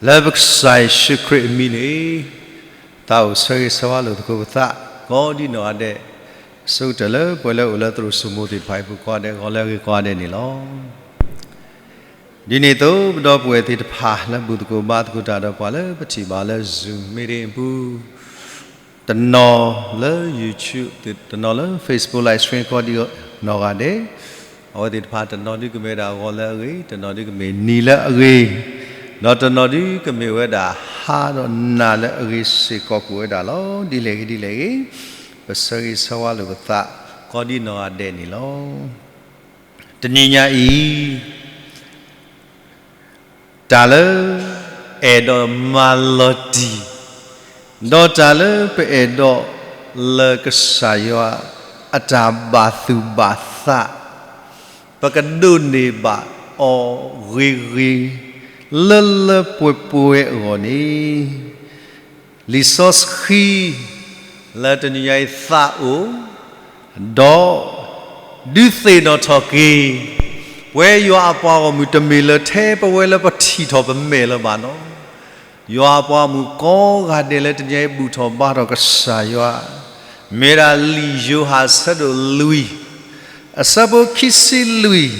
လၢပကစၢ်ယ့ၣ်ၡူးခရံာ်အမံၤန့ၣ်, သးအိၣ်ဆၢဂ့ၤဆၢဝါလိာ်သကိးပသး ကိးဒ်နီၢ်ဂၤဒဲး, ဆၢကတီၢ်လၢပှဲၤလၢအိၣ်လၢသရိာ်စိမိၤသ့ၣ်တဖၣ်အံၤပူၤကိးဂၤဒဲး ဂီၤလၢအဂ့ၤကိးဂၤဒဲးန့ၣ်လီၤ. ဒ်န့ၣ်အသိး ပဒီပုၢ်ဝဲၢ်သ့ၣ်တဖၣ်လၢဘူၣ်သကိးဘါသကိးတၢ်ဒီးပှၤလၢပထံၣ်ဘၣ်လၢ Zoom meeting အပူၤ တနီၤလၢ YouTube တနီၤလၢ Facebook live stream ကိးဒ်နီၢ်ဂၤဒဲး, အဝဲသ့ၣ်တဖၣ်တနီၤဒုကမ့ၢ်ဝဲဒၣ်ဂီၤလၢအဂ့ၤ, တနီၤဒုကမ့ၢ်နံၤလၢအဂ့ၤ, ဒီးတနီၤဒုကမ့ၢ်ဝဲဒၣ်ဟါဒီးနၤလၢအဂ့ၤစ့ၢ်ကီးကိးဝဲဒၣ်လီၤ. ဒ်လဲၣ်ဂ့ၤဒ်လဲၣ်ဂ့ၤ, ပဆၢဂ့ၤဆၢဝါလိာ်ပသး ကိးဒ်နီၢ်ဂၤဒဲးန့ၣ်လီၤ. တနံၤညါအံၤ တၢ်လၢအဲၣ်ဒိးမၤလီၤတံၢ်, ဒီးတၢ်လၢပအဲၣ်ဒိးလၢကစၢ်ယွၤအတၢ်ဘၣ်သူၣ်ဘၣ်သး, ပကဒိးန့ၢ်ဘၣ်အီၤဂ့ၤဂ့ၤ, လၢလၢပှဲၤပှဲၤအဂီၢ်န့ၣ် လံာ်စီဆှံ လၢတနံၤညါအံၤသးအိၣ်, ဒီးဒုးသ့ၣ်နီၣ်ထီၣ်က့ၤ ပဝဲယွၤအပှၤဂီၢ်မုၢ်တမ့ၢ်လၢထဲပဝဲလၢပထံၣ်ထီၣ်ပမဲာ်လၢၤဘၣ်နီၤ. ယွၤအပှၤဂီၢ်မုၢ်ကိးဂၤဒဲးလၢတနံၤညါအံၤဘူၣ်ထီၣ်ဘါထီၣ်ကစၢ်ယွၤ, မ့ၢ်ဝဲဒၣ်လံာ်ယိၤဟၣ်အဆၢဒိၣ်လွံၢ် အဆၢဖိခံဆံလွံၢ်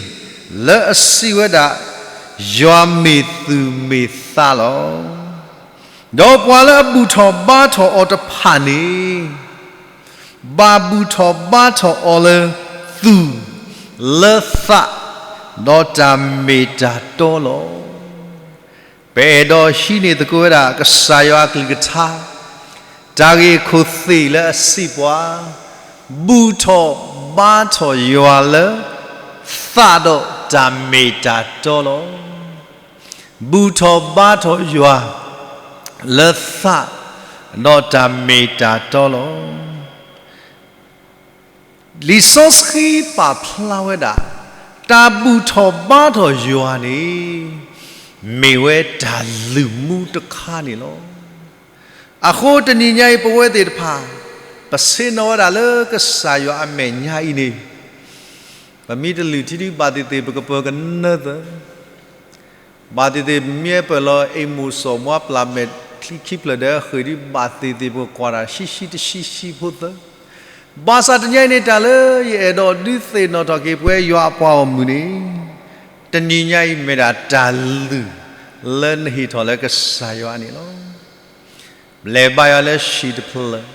လၢအစံးဝဲဒၣ်, ယွၤမ့ၢ်သူၣ်မ့ၢ်သးလီၤ. ဒီးပှၤလၢအဘူၣ်ထီၣ်ဘါထီၣ်အီၤတဖၣ်န့ၣ် ဘၣ်ဘူၣ်ထီၣ်ဘါထီၣ်အီၤလၢသူၣ်, လၢသး, ဒီးတၢ်မ့ၢ်တၢ်တီလီၤ. ပအဲၣ်ဒိးဟံးန့ၢ်သကိးဝဲဒၣ်ကစၢ်ယွၤအကလုၢ်ကထါ, တၢ်ဂ့ၢ်ခိၣ်သ့ၣ်လၢအစံးပှၤ, ဘူၣ်ထီၣ်ဘါထီၣ်ယွၤလၢသးဒီးတၢ်မ့ၢ်တၢ်တီလီၤ. ဘူၣ်ထီၣ်ဘါထီၣ်ယွၤလၢသးဒီးတၢ်မ့ၢ်တၢ်တီလီၤ. လံာ်စီဆှံပာ်ဖျါဝဲဒၣ်, တၢ်ဘူၣ်ထီၣ်ဘါထီၣ်ယွၤန့ၣ် မ့ၢ်ဝဲတၢ်လုၢ်မူတခါန့ၣ်လီၤ. အဃိတနံၤညါအံၤပဝဲသ့ၣ်တဖၣ် ပဆ့ၣ်နီၤဝဲဒၣ်လၢကစၢ်ယွၤအမဲာ်ညါအံၤန့ၣ်, ပမ့ၢ်တလုၢ်ထံဒုးဘၣ်သ့ၣ်သ့ၣ် ပကပၢၤကနၢသၢ ဘၣ်သ့ၣ်သ့ၣ် ပမ့ၢ်ပၢၢ်လီၤအ့ၣ်မိၣ်စီၤမွါပျၢ်မဲာ်ချံခံဖျၢၣ်ဒီးအဃ့ၢ်ဒုးဘၣ်သ့ၣ်သ့ၣ် ပကကွၢ်တၢ်ဆံဆံတဆံဆံဖိသၢ. ဘၣ်ဆၣ်တနံၤညါအံၤန့ၣ် တၢ်လၢယအဲၣ်ဒိးဒုးသ့ၣ်နီၣ်ထီၣ်က့ၤပဝဲယွၤအပှၤဂီၢ်မုၢ်န့ၣ်, တနံၤညါအံၤမ့ၢ်ဒၣ်တၢ်လုၢ်လၢနဟ့ၣ်ထီၣ်လၢကစၢ်ယွၤန့ၣ်လီၤ. လဲၤဘါယွၤလၢဟံၣ်တဖျၢၣ်,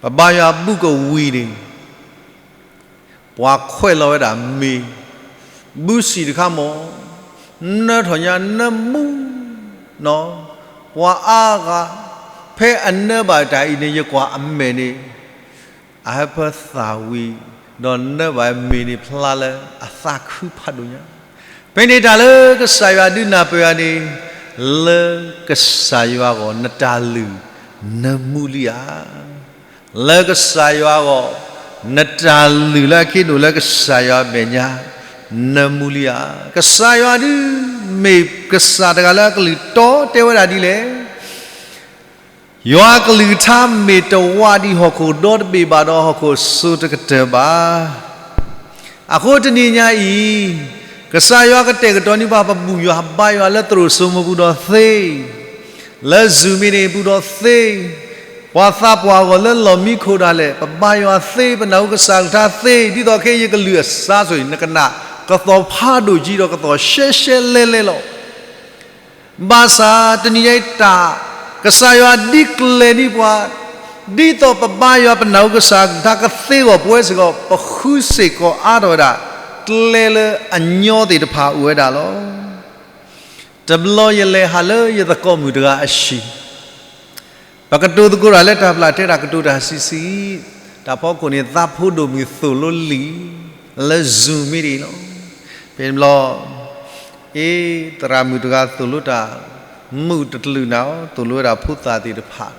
ပဘါယွၤဘူၣ်ကဝံၤန့ၣ် ပှၤခွဲးလီၤဝဲဒၣ်မ့ၤ, ဘုစံၣ်တခါမ့ၢ်, နၢထီၣ်ညါနၢမူနီၤ, ပှၤအါဂၤ, ဖဲအနၢဘၣ်တၢ်အံၤန့ၣ် ယကွၢ်အမဲာ်န့ၣ် အဟၢဖၢသၣ်ဝံၤ, ဒီးနၢဘၣ်မ့ၤန့ၣ်ဖျါလၢအသးခုဖးဒိၣ်ညါ. ဖဲန့ၣ်တၢ်လၢကစၢ်ယွၤဒုးနၢ်ပၢၢ်ယၤန့ၣ်, လၢကစၢ်ယွၤအဂီၢ်နတၢ်လုၢ်နၢမူလံဧါ. လၢကစၢ်ယွၤအဂီၢ်, နတၢ်လုၢ်လၢအခံဒိၣ်လၢကစၢ်ယွၤအမဲာ်ညါ, နၢမူလံဧါ. ကစၢ်ယွၤဒုး မ့ၢ်ကစၢ်တဂၤလၢအကလုၢ်တီတဲဝဲဒၣ်ဒ်လဲၣ်. ယွၤအကလုၢ်ကထါမ့ၢ်တဝးဒ်ဟီၣ်ခိၣ်ဒီတဘ့ၣ်ဘၣ်ဒီးဟီၣ်ခိၣ်စိၤတကတၢၢ်ဘၣ်. အဃိတနံၤညါအံၤ, ကစၢ်ယွၤကတဲာ်ကတီၤန့ၢ်ပှၤ ပဘူၣ်ယွၤဘါယွၤလၢသရိာ်စိမိၤပူၤဒီးသ့, လၢ Zoom meeting ပူၤဒီးသ့, ပှၤသးပှၢ်အဂီၢ်လၢလီၢ်မံခိၣ်ဒၣ်လဲာ် ပဘါယွၤသ့, ပနၢ်ဟူကစၢ်ကလုၢ်ကထါသ့, ဒ်သိးခဲအံၤယကလုၢ်အစၢ်ဆိၣ်အံၤ နကနၣ်ကသီၣ်ဖးဒိၣ်ကံဒီးကသီၣ်ရှဲရှဲလဲလဲလီၤ. ဘၣ်ဆၣ်တနံၤညါအံၤတၢ်, ကစၢ်ယွၤဒ်ကျဲၤန့ၢ်ပှၤ, ဒ်သိးပဘါယွၤပနၢ်ဟူကစၢ်ကလုၢ်ကထါကသ့အဂီၢ် ပဝဲစ့ၢ်ကီး ပဃုစ့ၢ်ကီးအါထီၣ်ဝဲဒၣ် ကျဲလၢအညီသ့ၣ်တဖၣ်အိၣ်ဝဲဒၣ်လီၤ. တဘျီယလဲၤဟးလၢယသကိးမုၣ်တဂၤအဟံၣ် ပကတိၤသကိးတၢ်လၢတၢ်ပျၢ်တဲတၢ်ကတိၤတၢ်ဆံးဆံး, တၢ်ဖီခိၣ်န့ၣ် သးဖိဒိၣ်မုၣ်သိၣ်လိလံာ် လၢ Zoom meeting လီၤ. ဖဲန့ၣ်ဘျီ, အ့ သရၣ်မုၣ်တဂၤသိၣ်လိတၢ်, မုၢ်တကလုာ်နၤအီၤ သိၣ်လိဝဲဒၣ်ဖိသၣ်သ့ၣ်တဖၣ်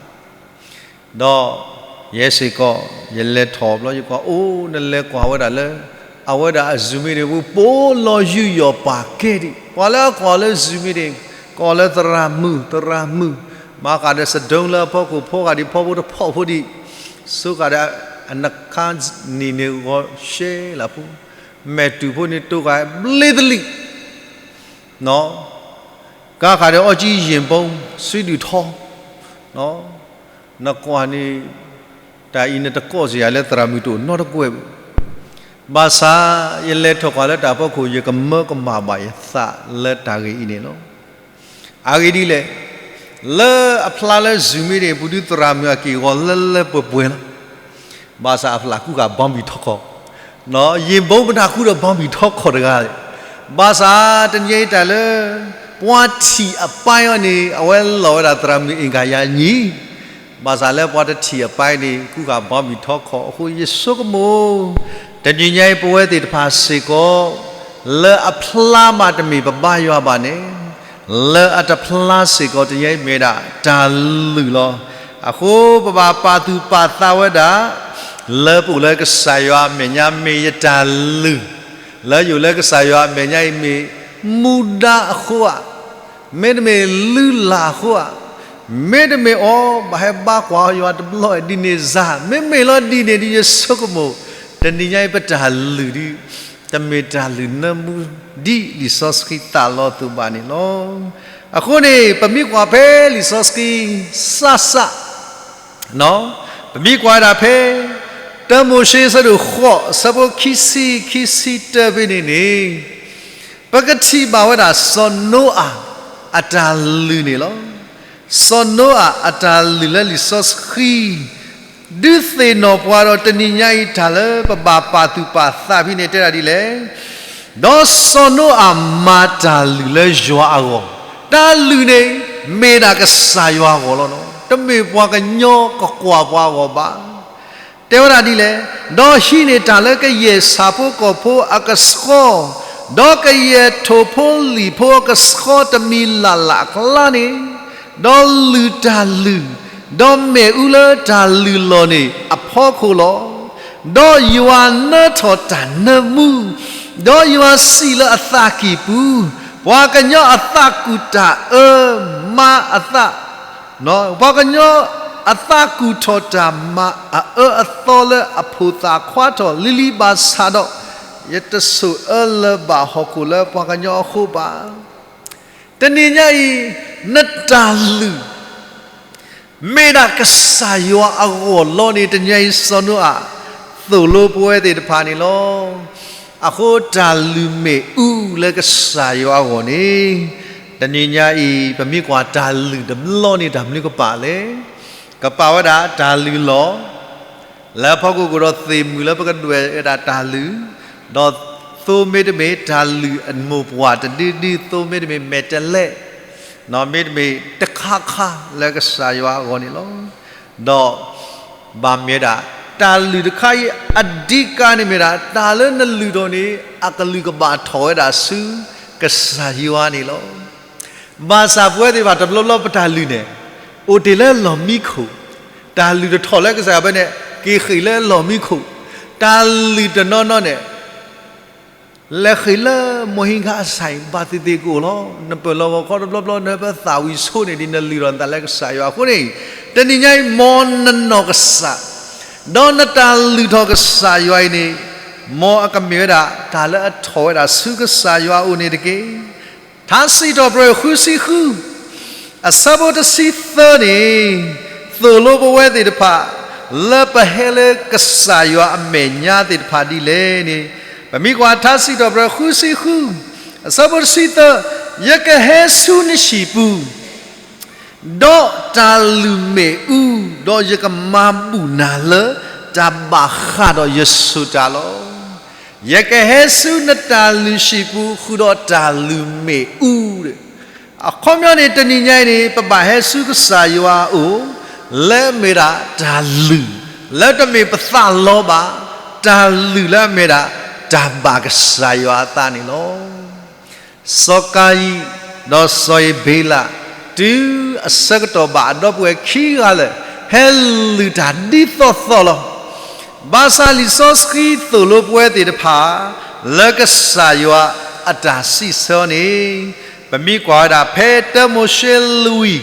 ဒီးယဲစ့ၢ်ကီး ယလဲၤထီၣ်ဘျီ ယကွၢ်အိၣ် နလဲၤကွၢ်ဝဲဒၣ်လၢ အဝဲဒၣ်အ Zoom meeting ပူၤ ပိာ်လီၤယူးယီၣ်ပာ်ကဲဒံး ပှၤလၢအကွၢ်လၢ Zoom meeting ကိးလၢသရၣ်မုၣ် သရၣ်မုၣ်, မၤဃာ်ဒီးစဒိလၢအဖီခိၣ် ဖီဂာ်ဒံးဖီဖိတဖီဖိဒံး, ဆိဃာ်ဒီးအနခါနံၣ်န့ၣ်ဂီၤရှဲလၢဖိ, မဲာ်တူာ်ဖိန့ၣ်တိၤဃာ်ဘျ့သလံး, နီၢ် ကါဃးဒီးအီၣ်ကၠံယံာ်ဘိ စုဒုၣ်ထီ, နကွၢ်န့ၣ် တၢ်အံၤနတကိးစ့ၢ်ယၤလၢသရၣ်မုၣ်တအိၣ်နီတကွဲၢ်ဘၣ်. ဘၣ်ဆၣ် ယလဲၤထီၣ်ကွၢ်လၢတၢ်ဖီခိၣ် ယကမၢကမၣ်ဘၣ်ယသးလၢတၢ်ဂ့ၢ်အံၤန့ၣ်လီၤ. အဂ့ၢ်ဒ်လဲၣ်, လၢအဖျါလၢ Zoom မ့ၢ်န့ၣ် ပဒုးသရၣ်မုၣ်အက့ၢ်အဂီၤလၢလၢပှဲၤပှဲၤလီၤ. ဘၣ်ဆၣ်အဖျါကူၣ်ဃာ်ဘီဘံၣ်ထီခီၣ်, ယံာ်ဘိမတၤဃုဒီးဘီဘံၣ်ထီခီၣ်တဂၤလဲၣ်. ဘၣ်ဆၣ်တနံၤအံၤတၢ်လၢ ပှၤထံၣ်အပၢ်အီၤန့ၣ် အဝဲလီၤဝဲဒၣ်သရၣ်မုၣ်အ့ၣ်ကၤယါညံၣ်, ဘၣ်ဆၣ်လၢပှၤတထံၣ်အပၢ်န့ၣ် ကူၣ်ဃာ်ဘီဘံၣ်ထီခီၣ်အဃိ ယဆိကမိၣ် တနံၤညါအံၤပဝဲသ့ၣ်တဖၣ်စ့ၢ်ကီး လၢအဖျါမးတမ့ၢ်ပဘါယွၤဘၣ်န့ၣ်, လၢအတဖျါစ့ၢ်ကီးတနံၤညါအံၤမ့ၢ်ဒၣ်တၢ်လုၢ်လီၤ. အဃိပဘၣ်ပာ်သူၣ်ပာ်သးဝဲဒၣ် လၢပအိၣ်လၢကစၢ်ယွၤအမဲာ်ညါမ့ၢ်ယတၢ်လုၢ်, လၢယအိၣ်လၢကစၢ်ယွၤအမဲာ်ညါအံၤမ့ၢ် မူဒါအဃိဧါ, မ့တမ့ၢ်လုၢ်လၢ်အဃိဧါ, မ့တမ့ၢ်အီၤ ဘၣ်ဟဲဘါကွၢ်ယွၤတဘျီဒ်န့ၣ်စ့ၢ်, မ့မ့ၢ်လီၤဒ်န့ၣ်ဒီးယဆိကမိၣ် တနံၤညါအံၤပတၢ်လုၢ်ဒီး တမ့ၢ်တၢ်လုၢ်နၢမူဒ်လံာ်စီဆှံသးလီအသိးဘၣ်န့ၣ်လီၤ. အဃိန့ၣ် ပမ့ၢ်ကွၢ်ဖဲလံာ်စီဆှံ စးစး ပမ့ၢ်ကွၢ်ဝဲဒၣ်ဖဲ တၢမိၤၡ့အဆၢဒိၣ်ဃိး အဆၢဖိခံဆံ ခံဆံတၢဖဲန့ၣ်န့ၣ် ပကထံၣ်ဘၣ်ဝဲဒၣ်စီၤနိအၤ အတၢ်လုၢ်န့ၣ်လီၤ. စီၤနိအၤအတၢ်လုၢ်လၢလံာ်စီဆှံ ဒုးသ့ၣ်နီၣ်ပှၤဒီးတနံၤညါအံၤ တၢ်လၢပဘၣ်ပာ်သူၣ်ပာ်သးဖဲန့ၣ်တဲဒၣ်ဒ်လဲၣ်, ဒီးစီၤနိအၤမၤတၢ်လုၢ်လၢယွၤအဂီၢ်, တၢ်လုၢ်န့ၣ် မ့ၢ်ဒၣ်ကစၢ်ယွၤအဂီၢ်လီၤ. တမ့ၢ်ပှၤကညီကကွၢ်ပှၤအဂီၢ်ဘၣ်. တဲဝဲဒၣ်ဒ်လဲၣ်, ဒီးဟံးန့ၢ်တၢ်လၢကယဲၢ်ဆၣ်ဖိကီၢ်ဖိအကဆှီ, ဒီးကယဲၢ်ထိၣ်ဖိလံၣ်ဖိအကဆှီတမံၤလၢ်လၢ်အကျါန့ၣ်, ဒီးလုၢ်တၢ်လုၢ်, ဒီးမ့ၣ်အူလၢတၢ်လုၢ်လီၢ်န့ၣ်အဖီခိၣ်လီၤ. ဒီးယွၤနၢထီၣ်တၢ်နၢမူ, ဒီးယွၤစံးလၢအသးကံၢ်ပူၤ, ပှၤကညီအသးကူၣ်တၢ်အၢမၤအသး ပှၤကညီအသးကူၣ်ထီၣ်တၢ်မၤအအၢအသီလၢအဖိသၣ်ခွါထီၣ်လံၤလံၤဘၣ်ဆၣ်ဒီး, ယတဆိၣ်အၢလၢၤဘၣ်ဟီၣ်ခိၣ်လၢပှၤကညီအဃိဘၣ်. တနံၤညါအံၤ နတၢ်လုၢ် မ့ၢ်ဒၣ်ကစၢ်ယွၤအဂီၢ်လီၤန့ၣ် တနံၤညါအံၤစီၤနိအၤ သိၣ်လိပဝဲသ့ၣ်တဖၣ်န့ၣ်လီၤ. အဃိတၢ်လုၢ်မ့ၣ်အူလၢကစၢ်ယွၤအဂီၢ်န့ၣ်, တနံၤညါအံၤ ပမ့ၢ်ကွၢ်တၢ်လုၢ်တဘျီန့ၣ် တၢ်မနုၤကပာ်လဲၣ်. ကပာ်ဝဲဒၣ်တၢ်လုၢ်လီၢ် လၢဖီခိၣ်ကအိၣ်ဒီးသ့ၣ်မုၣ်လၢပကဒွဲၣ်ဝဲဒၣ်တၢ်လုၢ်, ဒီးသိမ့တမ့ၢ်တၢ်လုၢ်အမိၢ်ပှၢ်တဒုဒု သိမ့တမ့ၢ်မဲာ်တဲးလဲး, မ့တမ့ၢ်တခါခါလၢကစၢ်ယွၤအဂီၢ်န့ၣ်လီၤ. ဒီးဘၣ်မ့ၢ်ဒၣ် တၢ်လုၢ်တခါအံၤအဓိကန့ၣ်မ့ၢ်ဒၣ် တၢ်လၢနလုၢ်ထီၣ်န့ၣ် အကလုၢ်ကဘၣ်ထီၣ်ဝဲဒၣ်ဆူကစၢ်ယွၤန့ၣ်လီၤ. ဘၣ်ဆၣ်ပဝဲသ့ၣ်တဖၣ်တဘျီဘျီပတၢ်လုၢ်န့ၣ် အိၣ်တ့ၢ်လၢလီၢ်မံခိၣ်, တၢ်လုၢ်တထီၣ်လၢကစၢ်ယွၤဖဲန့ၣ် က့ၤဃ့ၢ်လၢလီၢ်မံခိၣ်, တၢ်လုၢ်တနီၤနီၤန့ၣ် လဲၤဃ့ၢ်လၢမိၢ်ဟံၣ်ကဟၣ်ဆၣ်အံၤ ဘၣ်သ့ၣ်သ့ၣ်ကအိၣ်လီၤ. နပၢၢ်လီၤဂီၤခီတဘျီဘျီ နပသးဝံၣ်ဆိန့ၣ်ဒီး နလုၢ်ထီၣ်နသးလၢကစၢ်ယွၤအဃိန့ၣ်, တနံၤညါအံၤ မ်နနီၢ်ကစၢ် ဒီးနတၢ်လုၢ်ထီၣ်ကစၢ်ယွၤအံၤန့ၣ်, မ်အကမ့ၢ်ဝဲဒၣ် တၢ်လၢအထီၣ်ဝဲဒၣ်ဆူကစၢ်ယွၤအအိၣ်န့ၣ်တက့ၢ်. ထါစံးထီၣ်ပတြၢၤဃုဆံဃု အဆၢဖိတဆံသၢန့ၣ်, သိၣ်လိပဝဲသ့ၣ်တဖၣ် လၢပဟဲလၢကစၢ်ယွၤအမဲာ်ညါသ့ၣ်တဖၣ်ဒ်လဲၣ်န့ၣ်, ပမ့ၢ်ကွၢ်ထါစံးထီၣ်ပတြၢၤဃုဆံဃု အဆၢဖိတဆံသၢ, ယကဟဲဆူနဟံၣ်ပူၤ ဒီးတၢ်လုၢ်မ့ၣ်အူ, ဒီးယကမၤဘူၣ်နၤလၢတၢ်ဘၣ်ဃးဒီးယဆိၣ်တၢ်လီၤ. ယကဟဲဆူနတၢ်လုၢ်ဟံၣ်ပူၤ ဃုာ်ဒီးတၢ်လုၢ်မ့ၣ်အူ, အခီပညီန့ၣ် တနံၤညါအံၤန့ၣ် ပဘၣ်ဟဲဆူကစၢ်ယွၤအအိၣ် လၢအမ့ၢ်ဒၣ်တၢ်လုၢ် လၢတမ့ၢ်ပသးလီဘၣ်, တၢ်လုၢ်လၢအမ့ၢ်ဒၣ်တၢ်ဘၣ်ကစၢ်ယွၤအသးန့ၣ်လီၤ. စီၤကၤယံၣ် ဒီးစီၤအ့ၤဘ့လး တုၤအဆၢကတီၢ်ဘၣ်အဒီပုၢ်ဝဲၢ်ခံဂၤလၢာ် ဟဲလုၢ်တၢ်ဒ်သိးသိးလီၤ. ဘၣ်ဆၣ်လံာ်စီဆှံသိၣ်လိပဝဲသ့ၣ်တဖၣ် လၢကစၢ်ယွၤအတၢ်စံးဆၢန့ၣ်, ပမ့ၢ်ကွၢ်ဝဲဒၣ်ဖဲတၢမိၤၡ့လွံၢ်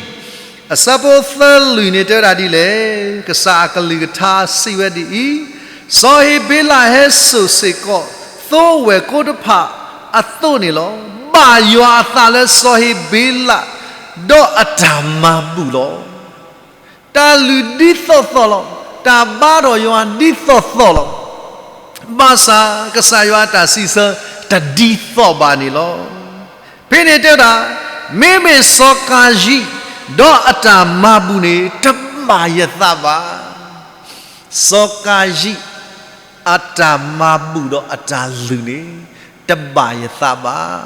အဆၢဖိသၢလွံၢ်န့ၣ်တဲဝဲဒၣ်ဒ်လဲၣ်, ကစၢ်အကလုၢ်ကထါစံးဝဲဒ်အံၤ, စီၤအ့ၤဘ့လးဟဲစိာ်စ့ၢ်ကီး သိဝဲၢ်ကိတဖၣ် အသိးန့ၣ်လီၤ. ဘၣ်ယွၤအသးလၢစီၤဟ့းဘ့လး, ဒီးအတၢ်မၤဘူၣ်လီၤ. တၢ်လုၢ်ဒ်သိးသိးလီၤ. တၢ်ဘါထီၣ်ယွၤဒ်သိးသိးလီၤ. ဘၣ်ဆၣ်ကစၢ်ယွၤအတၢ်စံးဆၢတဒ်သိးဘၣ်န့ၣ်လီၤ. ဖဲန့ၣ်တဲဝဲဒၣ်, မ့မ့ၢ်စီၤကၤယံၣ်, ဒီးအတၢ်မၤဘူၣ်န့ၣ် တဘၣ်ယသးဘၣ်. စီၤကၤယံၣ် အတၢ်မၤဘူၣ်ဒီးအတၢ်လုၢ်န့ၣ် တဘၣ်ယသးဘၣ်.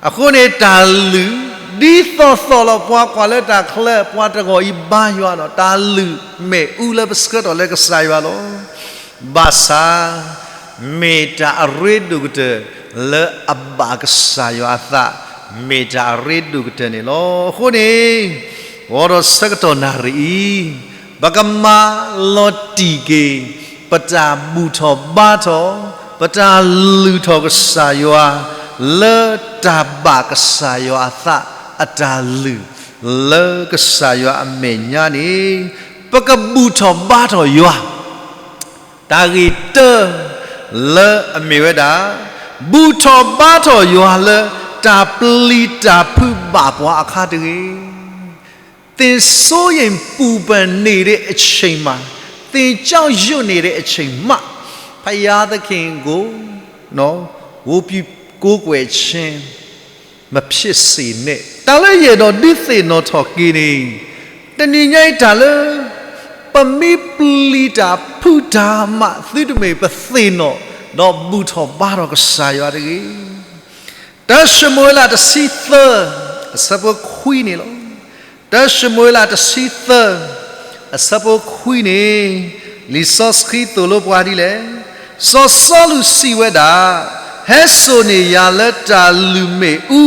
အဃိန့ၣ်တၢ်လုၢ်ဒ်သိးသိးလီၤ. ပှၤကွၢ်လၢတၢ်ချၢ ပှၤတဂီၤအံၤဘါယွၤဒီး တၢ်လုၢ်မ့ၣ်အူလၢပဆှၢထီၣ်လၢကစၢ်ယွၤလီၤ. ဘၣ်ဆၣ် မ့ၢ်တၢ်အရ့ဒိၣ်ကတၢၢ်လၢအဘၣ်ကစၢ်ယွၤအသး, မ့ၢ်တၢ်အရ့ဒိၣ်ကတၢၢ်န့ၣ်လီၤ. အဃိန့ၣ် အိၣ်ဒီးဆၢကတီၢ်နၣ်ရံၣ်အံၤ ပကမၤလီၤတံၢ်က့ၤ ပတၢ်ဘူၣ်ထီၣ်ဘါထီၣ်, ပတၢ်လုၢ်ထီၣ်ကစၢ်ယွၤ လၢတၢ်ဘၣ်ကစၢ်ယွၤအသးအတၢ်လုၢ် လၢကစၢ်ယွၤအမဲာ်ညါန့ၣ် ပကဘူၣ်ထီၣ်ဘါထီၣ်ယွၤ တၢ်ဂ့ၢ်တၢ လၢအမ့ၢ်ဝဲဒၣ် ဘူၣ်ထီၣ်ဘါထီၣ်ယွၤလၢတၢ်ပျံၤတၢ်ဖုးဘၣ်ပှၤအခါတဂ့ၤ. သင်စိုးရိမ်ပူပန်နေတဲ့အချိန်မှာ, သင်ကြောက်ရွံ့နေတဲ့အချိန်မှ, ဘုရားသခင်ကို ဝတ်ပြုကိုးကွယ်ခြင်း မဖြစ်စေနဲ့. တၢ်လၢယအဲၣ်ဒိးဒုးသ့ၣ်နီၣ်ထီၣ်က့ၤန့ၣ်, တနံၤညါအံၤတၢ်လၢ ပမ့ၢ်ပျံၤတၢ်ဖုးတၢ်မး သုတမ့ၢ်ပသ့ၣ်နီၣ် ဒီးဘူၣ်ထီၣ်ဘါထီၣ်ကစၢ်ယွၤတဂ့ၤ. တၢၡမူၤအ့လးတဆံသၢ အဆၢဖိခွံန့ၣ်လီၤ. တၢၡမူၤအ့လးတဆံသၢ အဆၢဖိခွံန့ၣ် လံာ်စီဆှံသိၣ်လိပှၤဒ်လဲၣ်, စီၤစီလူးစံးဝဲဒၣ်, ဟဲစိာ်န့ၢ်ယၤလၢတၢ်လုၢ်မ့ၣ်အူ,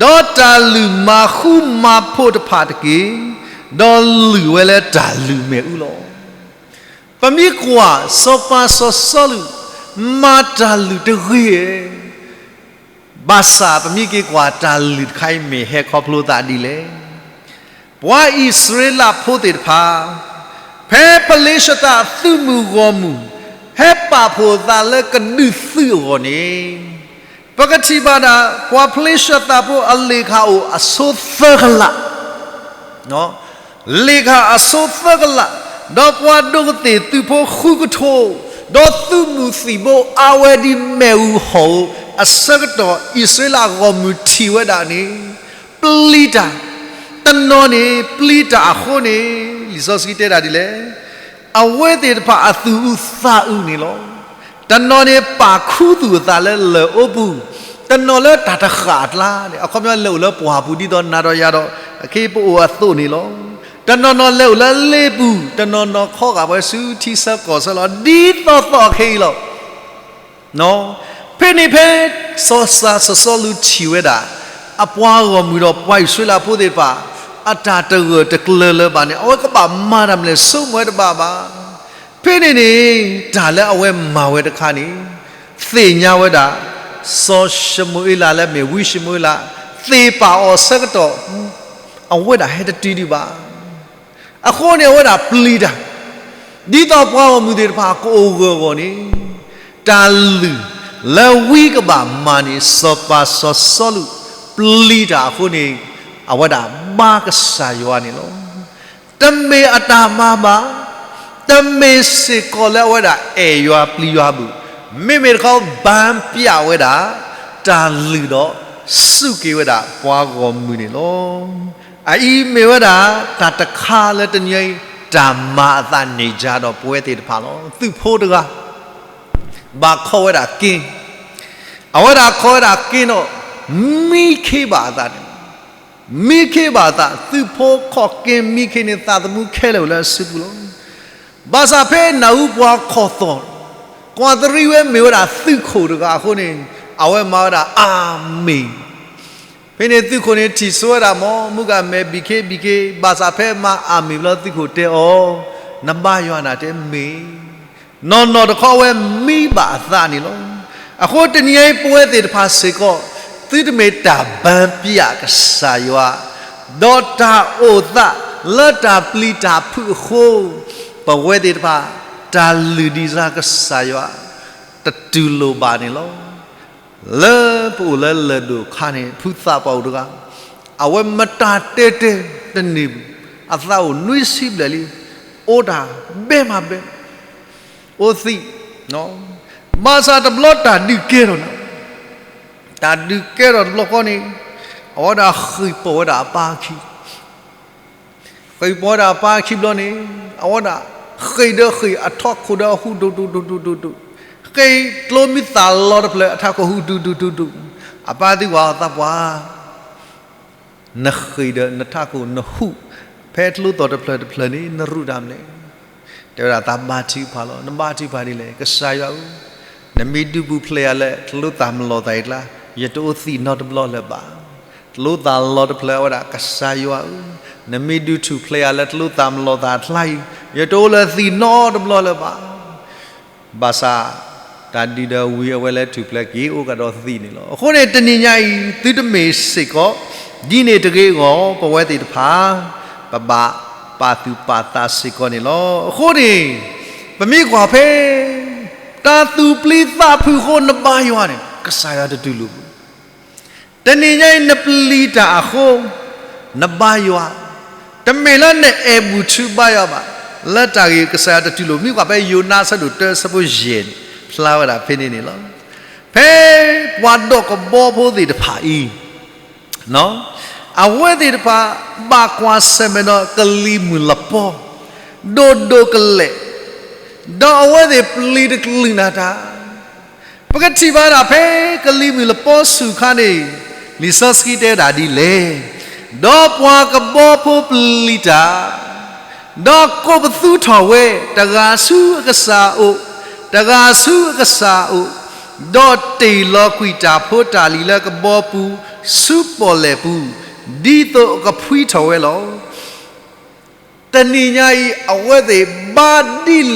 ဒီးတၢ်လုၢ်မၤဃူမၤဖိးတဖၣ်တက့ၢ်. ဒီးလုၢ်ဝဲလၢတၢ်လုၢ်မ့ၣ်အူလီၤ. ပမ့ၢ်ကွၢ်စီၤပၤစီၤစီလူး မၤတၢ်လုၢ်တဂ့ၤ ဘၣ်ဆၣ်ပမ့ၢ်က့ၤကွၢ်တၢ်လုၢ်တခါအံၤမ့ၢ်ဟဲခီဖျိသးဒ်လဲၣ်. ပှၤအံၣ်စရ့လးဖိသ့ၣ်တဖၣ် ဖဲဖလ့ၡသးသုးမုၢ်ဂီၢ်မုၢ် ဟဲပာ်ဖှိၣ်သးလၢကဒုးသုးအဂီၢ်န့ၣ်, ပကထံၣ်ဘၣ်ဒၣ် ပှၤဖလ့ၡသးဖိအလ့ၣ်ခၣ်အိၣ်အဆိသၢကလး လ့ၣ်ခၣ်အဆိသၢကလး, ဒီးပှၤဒိၣ်ကသ့ၣ်သုးဖိဃုကထိ, ဒီးသုးမုၢ်သံၣ်ဘိအါဝဲဒ်မ့ၣ်အူဟီၣ်ဧိၤအဆၢကတီၢ် အံၣ်စရ့လးဂီၢ်မုၢ်ထံၣ်ဝဲဒၣ်န့ၣ်, ပျံၤတၢ်, တနီၤန့ၣ်ပျံၤတၢ်အဃိန့ၣ်, လံာ်စီဆှံတဲဒၣ်ဒ်လဲၣ်, အဝဲသ့ၣ်တဖၣ်အသူၣ်အုးသးအုးန့ၣ်လီၤ. တနီၤန့ၣ်ပာ်ခူသူၣ်အသးလၢလၢၢ်အိပူၤ, တနီၤလၢတၢ်တဃၣ်အကျါန့ၣ်, အခီပညီလဲၤအိၣ်လၢပှၢ်ပူၤဒ်သိးနၤဒီးယၤဒီး အခ့ပအိၣ်အသိးန့ၣ်လီၤ. တနီၤနီၤလဲၤအိၣ်လၢလ့ပူၤ, တနီၤနီၤခီဂာ်ပှၤဆူထံဆၢကီၢ်ဆၢလီၤ. ဒ်သိးသိးခဲအံၤလီၤ. ဖဲန့ၣ်ဖဲ စီၤစၤစီၤစီလူးထံၣ်ဝဲဒၣ် အပှၤဂီၢ်မုၢ်ဒီးပှၤအံၣ်စရ့လးဖိသ့ၣ်တဖၣ် အတၢ်တဂၢၢ်တကျၢၤလၢၤဘၣ်န့ၣ်, အဝဲကဘၣ်မၤတၢ်မနုၤလဲၣ် ဆိကမိၣ်ဝဲတဘၣ်ဘၣ်. ဖဲန့ၣ်န့ၣ် တၢ်လၢအဝဲမၤဝဲတခါန့ၣ် သ့ၣ်ညါဝဲဒၣ် စီၤၡမူၤအ့လးလၢမ့ၢ်ဝံၡမူၤအ့လး သ့ၣ်ပာ်အီၤဆၢကတီၢ် အဝဲဒၣ်ဟဲတတုၤဒံးဘၣ်. အဃိန့ၣ်အဝဲဒၣ်ပျံၤတၢ်, ဒ်သိးပှၤဂီၢ်မုၢ်သ့ၣ်တဖၣ်ကအိၣ်ဂၢၢ်အဂီၢ်န့ၣ်, တၢ်လုၢ်လၢဝံကဘၣ်မၤန့ၣ် စီၤပၤစီၤစီလူးပျံၤတၢ်အဃိန့ၣ်, အဝဲဒၣ်ဘါကစၢ်ယွၤန့ၣ်လီၤ. တမ့ၢ်အတၢ်မၤဘၣ်, တမ့ၢ်စ့ၢ်ကီးလၢအဝဲဒၣ်အဲၣ်ယွၤပျံၤယွၤဘၣ်, မ့မ့ၢ်တခီဘၣ်ပျးဝဲဒၣ် တၢ်လုၢ်ဒီးစူၢ်က့ၤဝဲဒၣ်ပှၤဂီၢ်မုၢ်န့ၣ်လီၤ. အအံၤမ့ၢ်ဝဲဒၣ် တၢ်တခါလၢတနံၤအံၤ တၢ်မၤအသးန့ၢ်ကဒီးပဝဲသ့ၣ်တဖၣ်လီၤ. သုးဖိတဂၤ ဘၣ်ခီဝဲဒၣ်က့, အဝဲဒၣ်ခီဝဲဒၣ်က့ဒီး မံခ့ဘၣ်အသးန့ၣ်, မံခ့ဘၣ်အသး, သုးဖိခီၣ်က့မံခ့န့ၣ် သးသမူခဲလၢာ်လၢအစုပူၤလီၤ. ဘၣ်ဆၣ်ဖဲနၢ်ဟူပှၤခီၣ်သီၣ်, ကွၢ်သရံးဝဲမ့ၢ်ဝဲဒၣ်သုးခိၣ်တဂၤအဃိန့ၣ်, အဝဲမၤဝဲဒၣ်အၤမ့ၣ်. ဖဲန့ၣ်သုးခိၣ်န့ၣ်ထံၣ်ဆိဝဲဒၣ်မ့ၢ် မုၢ်ဂၤမဲာ်ဘံၣ်ခ့ဘံၣ်ခ့, ဘၣ်ဆၣ်ဖဲမၤအၤမ့ၣ်ဘျီသုးခိၣ်တဲအီၤ, နဘါယွၤနၤတဲမ့ၢ် နီၢ်နီၢ်တခီအဝဲမံဘၣ်အသးန့ၣ်လီၤ. အဃိတနံၤအံၤပဝဲသ့ၣ်တဖၣ်စ့ၢ်ကီး သုတမ့ၢ်တၢ်ဘၣ်ပျးကစၢ်ယွၤ, ဒီးတၢ်အိၣ်သးလၢတၢ်ပျံၤတၢ်ဖုးအဃိ, ပဝဲသ့ၣ်တဖၣ် တၢ်လုၢ်ဒ်စၢ်ကစၢ်ယွၤ တတူၢ်လိာ်ဘၣ်န့ၣ်လီၤ. လၢ ပအိၣ်လၢလၢၢ်ဒိၣ်ခါန့ၣ် ဖုသးပှၢ်အိၣ်တဂၤ, အဝဲမတၤတဲတဲတန့ၢ်ဘၣ်, အသးအိၣ်နွံဆံဘျဲၣ်လံ, အိၣ်တၢ်ဘဲမၤဘဲ, အိၣ်သံး, ဘၣ်ဆၣ်တဘျီတၢ်ဒုးကဲထီၣ်နၤ, တၢ်ဒုးကဲထီၣ်တဘျီဃီန့ၣ်, အဝဲဒၣ်ဃ့ၢ်ပိာ်ဝဲဒၣ်အပၢ်ခံ ဃ့ၢ်ပိာ်ဝဲဒၣ်အပၢ်ခံဘျီန့ၣ်, အဝဲဒၣ်ဃ့ၢ်ဒီးဃ့ၢ်အထးခိၣ်ဒီးဟူးဒိၣ်ဒိၣ်ဒိၣ်ဒိၣ်ဒိၣ်ဒိၣ်, ဃ့ၢ်ကျိမ့ၢ်သၣ်လီၤတဖျၢၣ်အထးခိၣ်ဟူးဒိၣ်ဒိၣ်ဒိၣ်ဒိၣ်, အပၢ်သံကွၢ်အီၤ သးပှၢ် နဃ့ၢ်ဒီးနထးခိၣ်နဟူး ဖဲကျိသီၣ်တဖျၢၣ်တဖျၢၣ်န့ၣ် နရူးတၢ်မနုၤလဲၣ်. တဲဝဲဒၣ် သးဘါထုကဖၣ်လီၤ. နဘါထုကဖၣ်ဒ်လဲၣ်, ကစၢ်ယွၤဧၢ, နမ့ၢ်ဒုးပူၤဖျဲးယၤလၢကျိသၣ်မလီၤသးအံၤအကျါ, ယတအိၣ်သံးနီတဘျီလၢၤဘၣ်. ကျိသၣ်လီၤတဖျၢၣ် အဝဲဒၣ် ကစၢ်ယွၤဧၢ, နမ့ၢ်ဒုးထူၣ်ဖျဲးယၤလၢကျိသၣ်မလီၤသးအကျါအံၤ, ယတအိၣ်လၢၤသံးနီတဘျီလၢၤဘၣ်. ဘၣ်ဆၣ် တၢ်ဒုးဒီးဝံၤ အဝဲလဲၤထူၣ်ဖျဲးက့ၤအိၣ်ကဒီးသံးန့ၣ်လီၤ. အဃိန့ၣ် တနံၤညါအံၤ သုတမ့ၢ်စ့ၢ်ကီး ဒ်န့ၣ်တဂ့ၤအဂီၢ် ပဝဲသ့ၣ်တဖၣ် ပဘၣ်ပာ်သူၣ်ပာ်သးစ့ၢ်ကီးန့ၣ်လီၤ. အဃိန့ၣ် ပမ့ၢ်ကွၢ်ဖဲ တၢ်သူၣ်ပျံၤသးဖုးအဃိ နဘါယွၤန့ၣ် ကစၢ်ယွၤတတူၢ်လိာ်ဘၣ်. တနံၤညါအံၤ နပျံၤတၢ်အဃိ နဘါယွၤ, တမ့ၢ်လၢနအဲၣ်ဘူၣ်ထုဘါယွၤဘၣ်, လၢတၢ်ဂ့ၢ်ကစၢ်ယွၤတတူၢ်လိာ်. မ့ၢ်ကွၢ်ဖဲယိၤနါအဆၢဒိၣ်တၢ အဆၢဖိယဲၢ်န့ၣ် ဖျါဝဲဒၣ်ဖဲန့ၣ်န့ၣ်လီၤ. ဖဲပှၤဒီးကဘီဖိသ့ၣ်တဖၣ်အံၤ အဝဲသ့ၣ်တဖၣ် ဘၣ်ကွၢ်ဆၢၣ်မဲာ်ဒီးကလံၤမုၢ်လပီ ဒိၣ်ဒိၣ်ကလဲာ်, ဒီးအဝဲသ့ၣ်ပျံၤတကလုာ်နၤတၢ် ပကထံၣ်ဘၣ်ဒၣ်ဖဲကလံၤမုၢ်လပီဆူၣ်ခါန့ၣ် လံာ်စီဆှံတဲဒၣ်ဒ်လဲၣ်, ဒီးပှၤကဘီဖိပျံၤတၢ်, ဒီးကိးပသူထီၣ်ဝဲ တဂၤဆူအကစၢ်အအိၣ်, တဂၤဆူအကစၢ်အအိၣ်, ဒီးတ့ၢ်လီၤကွံာ်တၢ်ဖိတၢ်လံၤလၢကဘီပူၤ ဆူပီၣ်လဲၣ်ပူၤ, ဒ်သိးကဖှံထီၣ်ဝဲလီၤ. တနံၤညါအံၤ အဝဲသ့ၣ်ဘါဒ်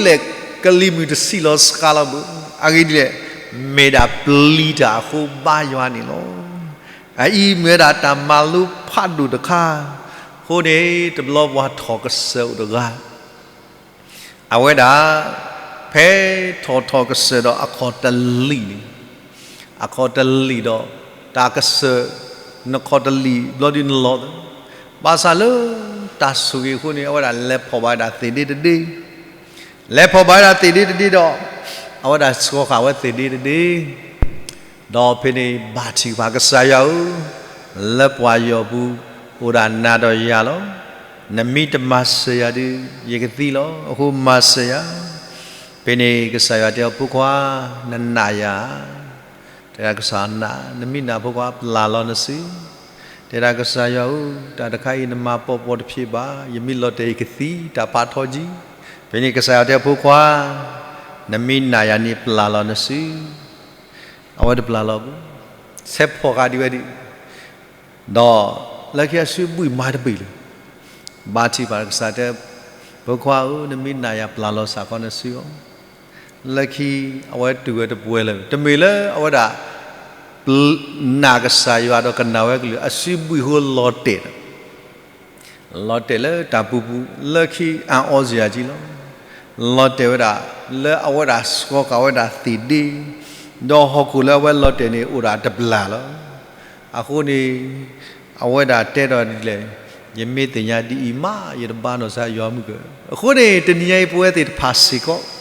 လဲၣ် ကလံၤမုၢ်တဆံးလီၤစှၤလီၤဘၣ်. အဂ့ၢ်ဒ်လဲၣ်, မ့ၢ်ဒၣ်ပျံၤတၢ်အဃိဘါယွၤန့ၣ်လီၤ. အအံၤမ့ၢ်ဝဲဒၣ်တၢ်မၤလိဖးဒိၣ်တခါ, အဃိန့ၣ် တဘျီပှၤထီၣ်ကစၢၢ်အိၣ်တဂၤ အဝဲဒၣ် ဖဲထီၣ်ထီၣ်ကစၢၢ်ဒီးအခီၣ်တလံာ်န့ၣ်, အခီၣ်တလံာ်ဒီး တၢ်ကစၢၢ် နခီၣ်တလံာ်ဘျီဒုနလီၤ, ဘၣ်ဆၣ်လၢတၢ်ဆိၣ်ဂ့ၤအဃိန့ၣ် အဝဲဒၣ်လဲၤဖီၣ်ဘၣ်ဝဲဒၣ်သ့ၣ်ဒ့တဒ့, လဲၤဖီၣ်ဘၣ်ဝဲဒၣ်သ့ၣ်ဒ့တဒ့ဒီး အဝဲဒၣ်ဆှီဃာ်ဝဲသ့ၣ်ဒ့တဒ့ ဒီးဖဲန့ၣ်ဘါထုကဖၣ် ကစၢ်ယွၤဧၢ, လၢပှၤယီၤပူၤ အိၣ်ဒၣ်နၤဒီးယၤလီၤ. နမ့ၢ်တမၤစၢၤယၤဒီး ယကသံလီၤ. အဃိမၤစၢၤယၤ. ဖဲန့ၣ်ကစၢ်ယွၤတဲအီၤ ဖိခွါ, နနာ်ယၤဧါ. တဲဒၣ်ကစၢ်နာ်, နမ့ၢ်နာ်ဖိခွါ ပျၢ်လီၤနစု. တဲဒၣ်ကစၢ်ယွၤဧၢ, တၢ်တခါအံၤနမၤပိာ်ပိာ်တဖျ့ဘၣ်, ယမ့ၢ်လီၤတဲာ်ယကသံ, တၢ်ဖးထီကံ. ဖဲန့ၣ်ကစၢ်ယွၤတဲဖိခွါ, နမ့ၢ်နာ်ယၤန့ၣ် ပျၢ်လီၤနစု. အဝဲတပျၢ်လီၤဘၣ်. ဆဲးဖီၣ်ဃာ်ဒံးဝဲဒၣ် ဒီးလၢခံအစုဘှံးမၤတဘ့ၣ်လၢ ဘါထုကဖၣ်ကစၢ်တဲ, ဖိခွါဧၢ, နမ့ၢ်နာ်ယၤ ပျၢ်လီၤစ့ၢ်ကီးနစုအီၤ. လၢခံအဝဲတူၢ်ဝဲတပှဲၤလၢၤ, တမ့ၢ်လၢအဝဲဒၣ် နာ်ကစၢ်ယွၤဒီးကနၣ်ဝဲကလုၢ် အစုဘှံးဃိလီၤတဲာ်ဒီး လီၤတဲာ်လၢတၢ်ပူၤပူၤ လၢခံအအီစ့ၢ်ကီးလီၤ. လီၤတဲာ်ဝဲဒၣ် လၢအဝဲဒၣ်ဆှီဃာ်ဝဲဒၣ်သ့ၣ်ဒ့, ဒီးဟီၣ်ခိၣ်လၢအဝဲလီၤတဲာ်န့ၣ် အိၣ်ဒၣ်တဘျၢ်လီၤ. အဃိန့ၣ် အဝဲဒၣ်တဲဒီးဒ်လဲၣ်, ယမ့ၢ်သ့ၣ်ညါဒ်အံၤမး ယတဘါနီၢ်စၢ်ယွၤမုၢ်ကၢၢ်. အဃိန့ၣ် တနံၤညါအံၤ ပဝဲသ့ၣ်တဖၣ်စ့ၢ်ကီး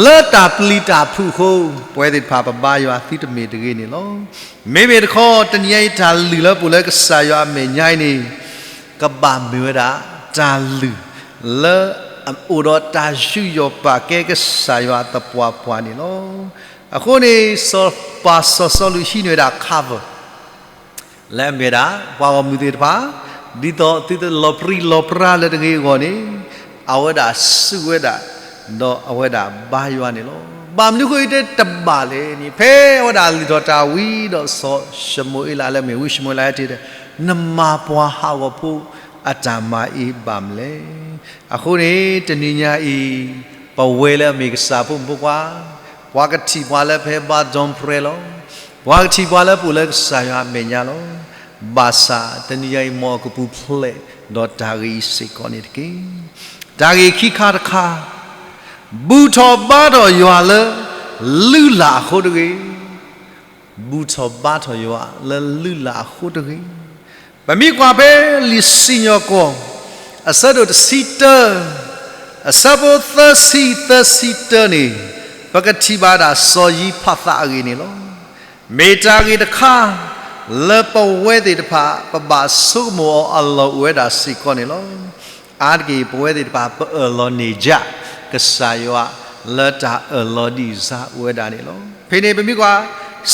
လၢတၢ်ပျံၤတၢ်ဖုးအဃိ ပဝဲသ့ၣ်တဖၣ်ပဘါယွၤသုတမ့ၢ်တဂ့ၤန့ၣ်လီၤ. မ့မ့ၢ်တခီ တနံၤညါအံၤ တၢ်လုၢ်လၢပအိၣ်လၢကစၢ်ယွၤအမဲာ်ညါအံၤန့ၣ် ကဘၣ်မ့ၢ်ဝဲဒၣ် တၢ်လုၢ် လၢအအိၣ်ဒီးတၢ်ယူးယီၣ်ပာ်ကဲကစၢ်ယွၤသပှၢ်ပှၢ်န့ၣ်လီၤ. အဃိန့ၣ် စီၤပၤစီၤစီလူးဟံးန့ၢ်ဝဲဒၣ် cover လၢအမ့ၢ်ဝဲဒၣ် ပှၤဂီၢ်မုၢ်သ့ၣ်တဖၣ် ဒ်သိးသုတလီၤပြံလီၤပြါလၢတဂ့ၤအဂီၢ်န့ၣ် အဝဲဒၣ်စူၢ်ဝဲဒၣ် ဒီးအဝဲဒၣ်ဘါယွၤန့ၣ်လီၤ. ဘၣ်မနုၤအဃိအံၤတဲတဘၣ်လဲၣ်န့ၣ် ဖဲအဝဲဒၣ်လုၢ်ထီၣ်တၢ်ဝံၤဒီးစီၤၡမူၤအ့လးလၢအမ့ၢ်ဝံၡမူၤအ့လးဟဲတဲဒီး နမၤပှၤဟးဂီၤဖိအတၢ်မၤအံၤဘၣ်မလဲၣ်. အဃိန့ၣ် တနံၤညါအံၤ ပဝဲလၢအမ့ၢ်ကစၢ်ဖိမုၣ်ဖိခွါ ပှၤကထံၣ်ပှၤလၢဖဲ ဘါဒွန်ပြဲလီၤ. ပှၤကထံၣ်ပှၤလၢပအိၣ်လၢကစၢ်ယွၤအမဲာ်ညါလီၤ. ဘၣ်ဆၣ်တနံၤညါအံၤ မ်အကပူၤဖျဲးဒီးတၢ်ဂ့ၢ်အံၤစ့ၢ်ကီးန့ၣ်တက့ၢ်. တၢ်ဂ့ၢ်ခံခါတခါ, ဘူၣ်ထီၣ်ဘါထီၣ်ယွၤလၢ လုၢ်လၢ်အဃိတဂ့ၤ. ဘူၣ်ထီၣ်ဘါထီၣ်ယွၤလၢလုၢ်လၢ်အဃိတဂ့ၤ. ပမ့ၢ်ကွၢ်ဖဲလံာ်စံၣ်ညီၣ်ကွီၢ် အဆၢဒိၣ်တဆံတၢ အဆၢဖိသၢဆံ သၢဆံတၢန့ၣ် ပကထံၣ်ဘၣ်ဒၣ်စီၤယံးဖးသးအဂ့ၢ်န့ၣ်လီၤ. မ့ၢ်တၢ်ဂ့ၢ်တခါ လၢပဝဲသ့ၣ်တဖၣ် ပဘၣ်ဆိကမိၣ်အီၤအလီၢ်အိၣ်ဝဲဒၣ်စ့ၢ်ကီးန့ၣ်လီၤ. အါတက့ၢ် ပဝဲသ့ၣ်တဖၣ် ပအၢၣ်လီၤန့ၢ်ယၤ ကစၢ်ယွၤလၢတၢ်အၢၣ်လီၤဒံးစၢ်အိၣ်ဝဲဒၣ်န့ၣ်လီၤ. ဖဲန့ၣ်ပမ့ၢ်ကွၢ်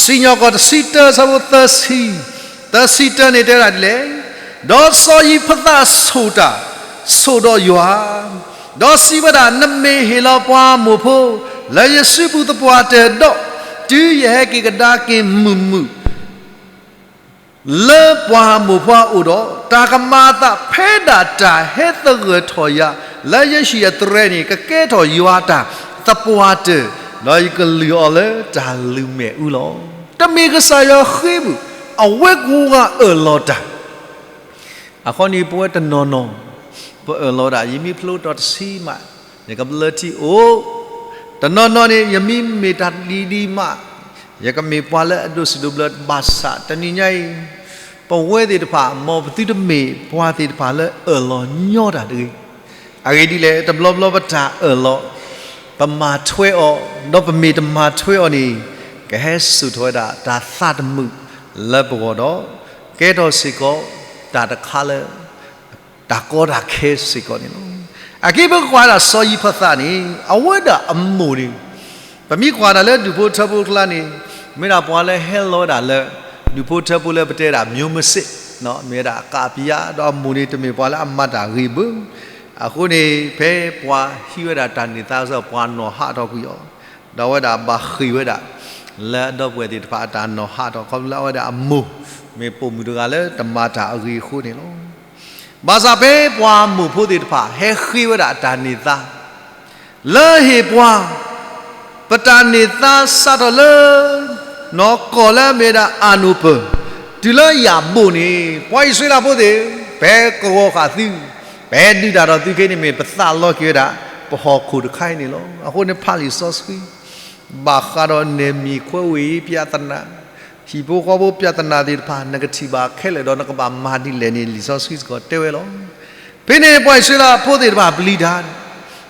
စံၣ်ညီၣ်ကွီၢ်တဆံတၢ ဆၢဖိသၢဆံ သၢဆံတၢန့ၣ်တဲဝဲဒၣ်ဒ်လဲၣ်, ဒီးစီၤယံးဖသးဆိၣ်တၢ် ဆိၣ်ဒီးယွၤ, ဒီးစံးဝဲဒၣ်, နမ့ၢ်ဟ့ၣ်လီၤပှၤမိၢ်ဖိ လၢယစုပူၤသပှၢ်တၢၢ်ဒီး, တုၤယဟဲက့ၤကဒါက့ၤမုာ်မုာ် လၢပှၤမိၢ်ပှၢ်အိၣ်ဒီး, တၢ်ကမၤအသးဖဲဒၣ်တၢ်ဟဲသဂၢၢ်ထီၣ်ယၤ လၢယဟံၣ်အသရဲန့ၣ် ကကဲထီၣ်ယွၤအတၢ်သပှၢ်တၢၢ်, ဒီးယကလုၢ်အီၤလၢတၢ်လုၢ်မဲာ်အူလီၤ. တမ့ၢ်ကစၢ်ယွၤဃ့ပူၤ, အဝဲကိးဂၤအၢၣ်လီၤတၢ် အဃိန့ၣ် ပဝဲတနီၤနီၤ ပအၢၣ်လီၤဒၣ် ယမ့ၢ်ဖျိတီၤတဆံမး ယကဘျၢထံအိၣ်, တနီၤနီၤန့ၣ် ယမ့ၢ်မ့ၢ်တၢ်ဒ်ဒ်မး ယကမ့ၢ်ပှၤလၢအဒိးစံးဒိးဘျၢဘၣ်ဆၣ် တနံၤညါအံၤ ပဝဲသ့ၣ်တဖၣ် မ်ပသုတမ့ၢ်ပှၤသ့ၣ်တဖၣ်လၢအၢၣ်လီၤညီတၢ်တဂ့ၤ. အဂ့ၢ်ဒ်လဲၣ် တဘျီဘျီပတၢ်အၢၣ်လီၤ ပမၤထွဲအီၤ, ဒီးပမ့ၢ်တမၤထွဲအီၤန့ၣ် ကဟဲစိာ်ထီၣ်ဝဲဒၣ်တၢ်သးတမုာ်လၢပဂီၢ်ဒီး ကဲထီၣ်စ့ၢ်ကီးတၢ်တခါလၢ တၢ်ကီတၢ်ခဲစ့ၢ်ကီးန့ၣ်လီၤ. အက့ပကွၢ်ဒၣ်စီၤယံးဖသးန့ၣ် အဝဲဒၣ်အမိၢ်န့ၣ် ပမ့ၢ်ကွၢ်ဒၣ်လၢဒူၣ်ဖိထၢဖိကျါန့ၣ် မ့ၢ်ဒၣ်ပှၤလၢဟဲလီၤဝဲဒၣ်လၢ ဒူၣ်ဖိထၢဖိလၢပတဲဒၣ် မျိုးမစစ် မ့ၢ်ဝဲဒၣ်ကးပယါ ဒီးအမိၢ်န့ၣ်တမ့ၢ်ပှၤလၢအမၤတၢ်ဂ့ၤဘၣ်. အဃိန့ၣ် ဖဲပှၤဟံးဝဲဒၣ်တၢ်န့ၢ်သါစ့ၢ် ပှၤနီၢ်ဟးထီၣ်ကွံာ်အီၤ, ဒီးအဝဲဒၣ်ဘၣ်ဃ့ၢ်ဝဲဒၣ် လၢအဒီပုၢ်ဝဲၢ်သ့ၣ်တဖၣ်အတၢ်နီၢ်ဟးထီၣ် ခီဖျိလၢအဝဲဒၣ်အမိၢ် မ့ၢ်ပိာ်မုၣ်တဂၤလၢတမၤတၢ်အဂ့ၤအဃိန့ၣ်လီၤ. ဘၣ်ဆၣ်ဖဲပှၤမိၢ်ဖိသ့ၣ်တဖၣ် ဟဲဃ့ဝဲဒၣ်အတၢ်န့ၢ်သါ လၢဟ့ၣ်ပှၤ ပတၢ်န့ၢ်သါစးထီၣ်လၢ နီၢ်ကီၢ်လၢအမ့ၢ်ဒၣ်အၣ်နိၣ်ပၢၢ် တုၤလၢယၤဘိၣ်န့ၣ် ပှၤအံၣ်စရ့လးဖိသ့ၣ် ပကဂီၤဃာ်သု, ပဒုးတၢ်ဒီးသုခဲအံၤန့ၣ်မ့ၢ် ပသးလီက့ၤဝဲဒၣ် ပဟီၣ်ခိၣ်တခါအံၤန့ၣ်လီၤ. အဃိန့ၣ်ဖးလံာ်စီဆှံ ဘၣ်ဃးဒီး နယ်မြေခွဲဝေရေးပြဿနာ ဟံၣ်ဖိဃီဖိပြဿနာသ့ၣ်တဖၣ် နကထံၣ်ဘၣ်ခဲလၢာ်ဒီး နကဘၣ်မၤဒ်လဲၣ်န့ၣ် လံာ်စီဆှံစ့ၢ်ကီးတဲဝဲလီၤ. ဖဲန့ၣ်ပှၤအံၣ်စရ့လးဖိသ့ၣ်တဖၣ်ပျံၤတၢ်,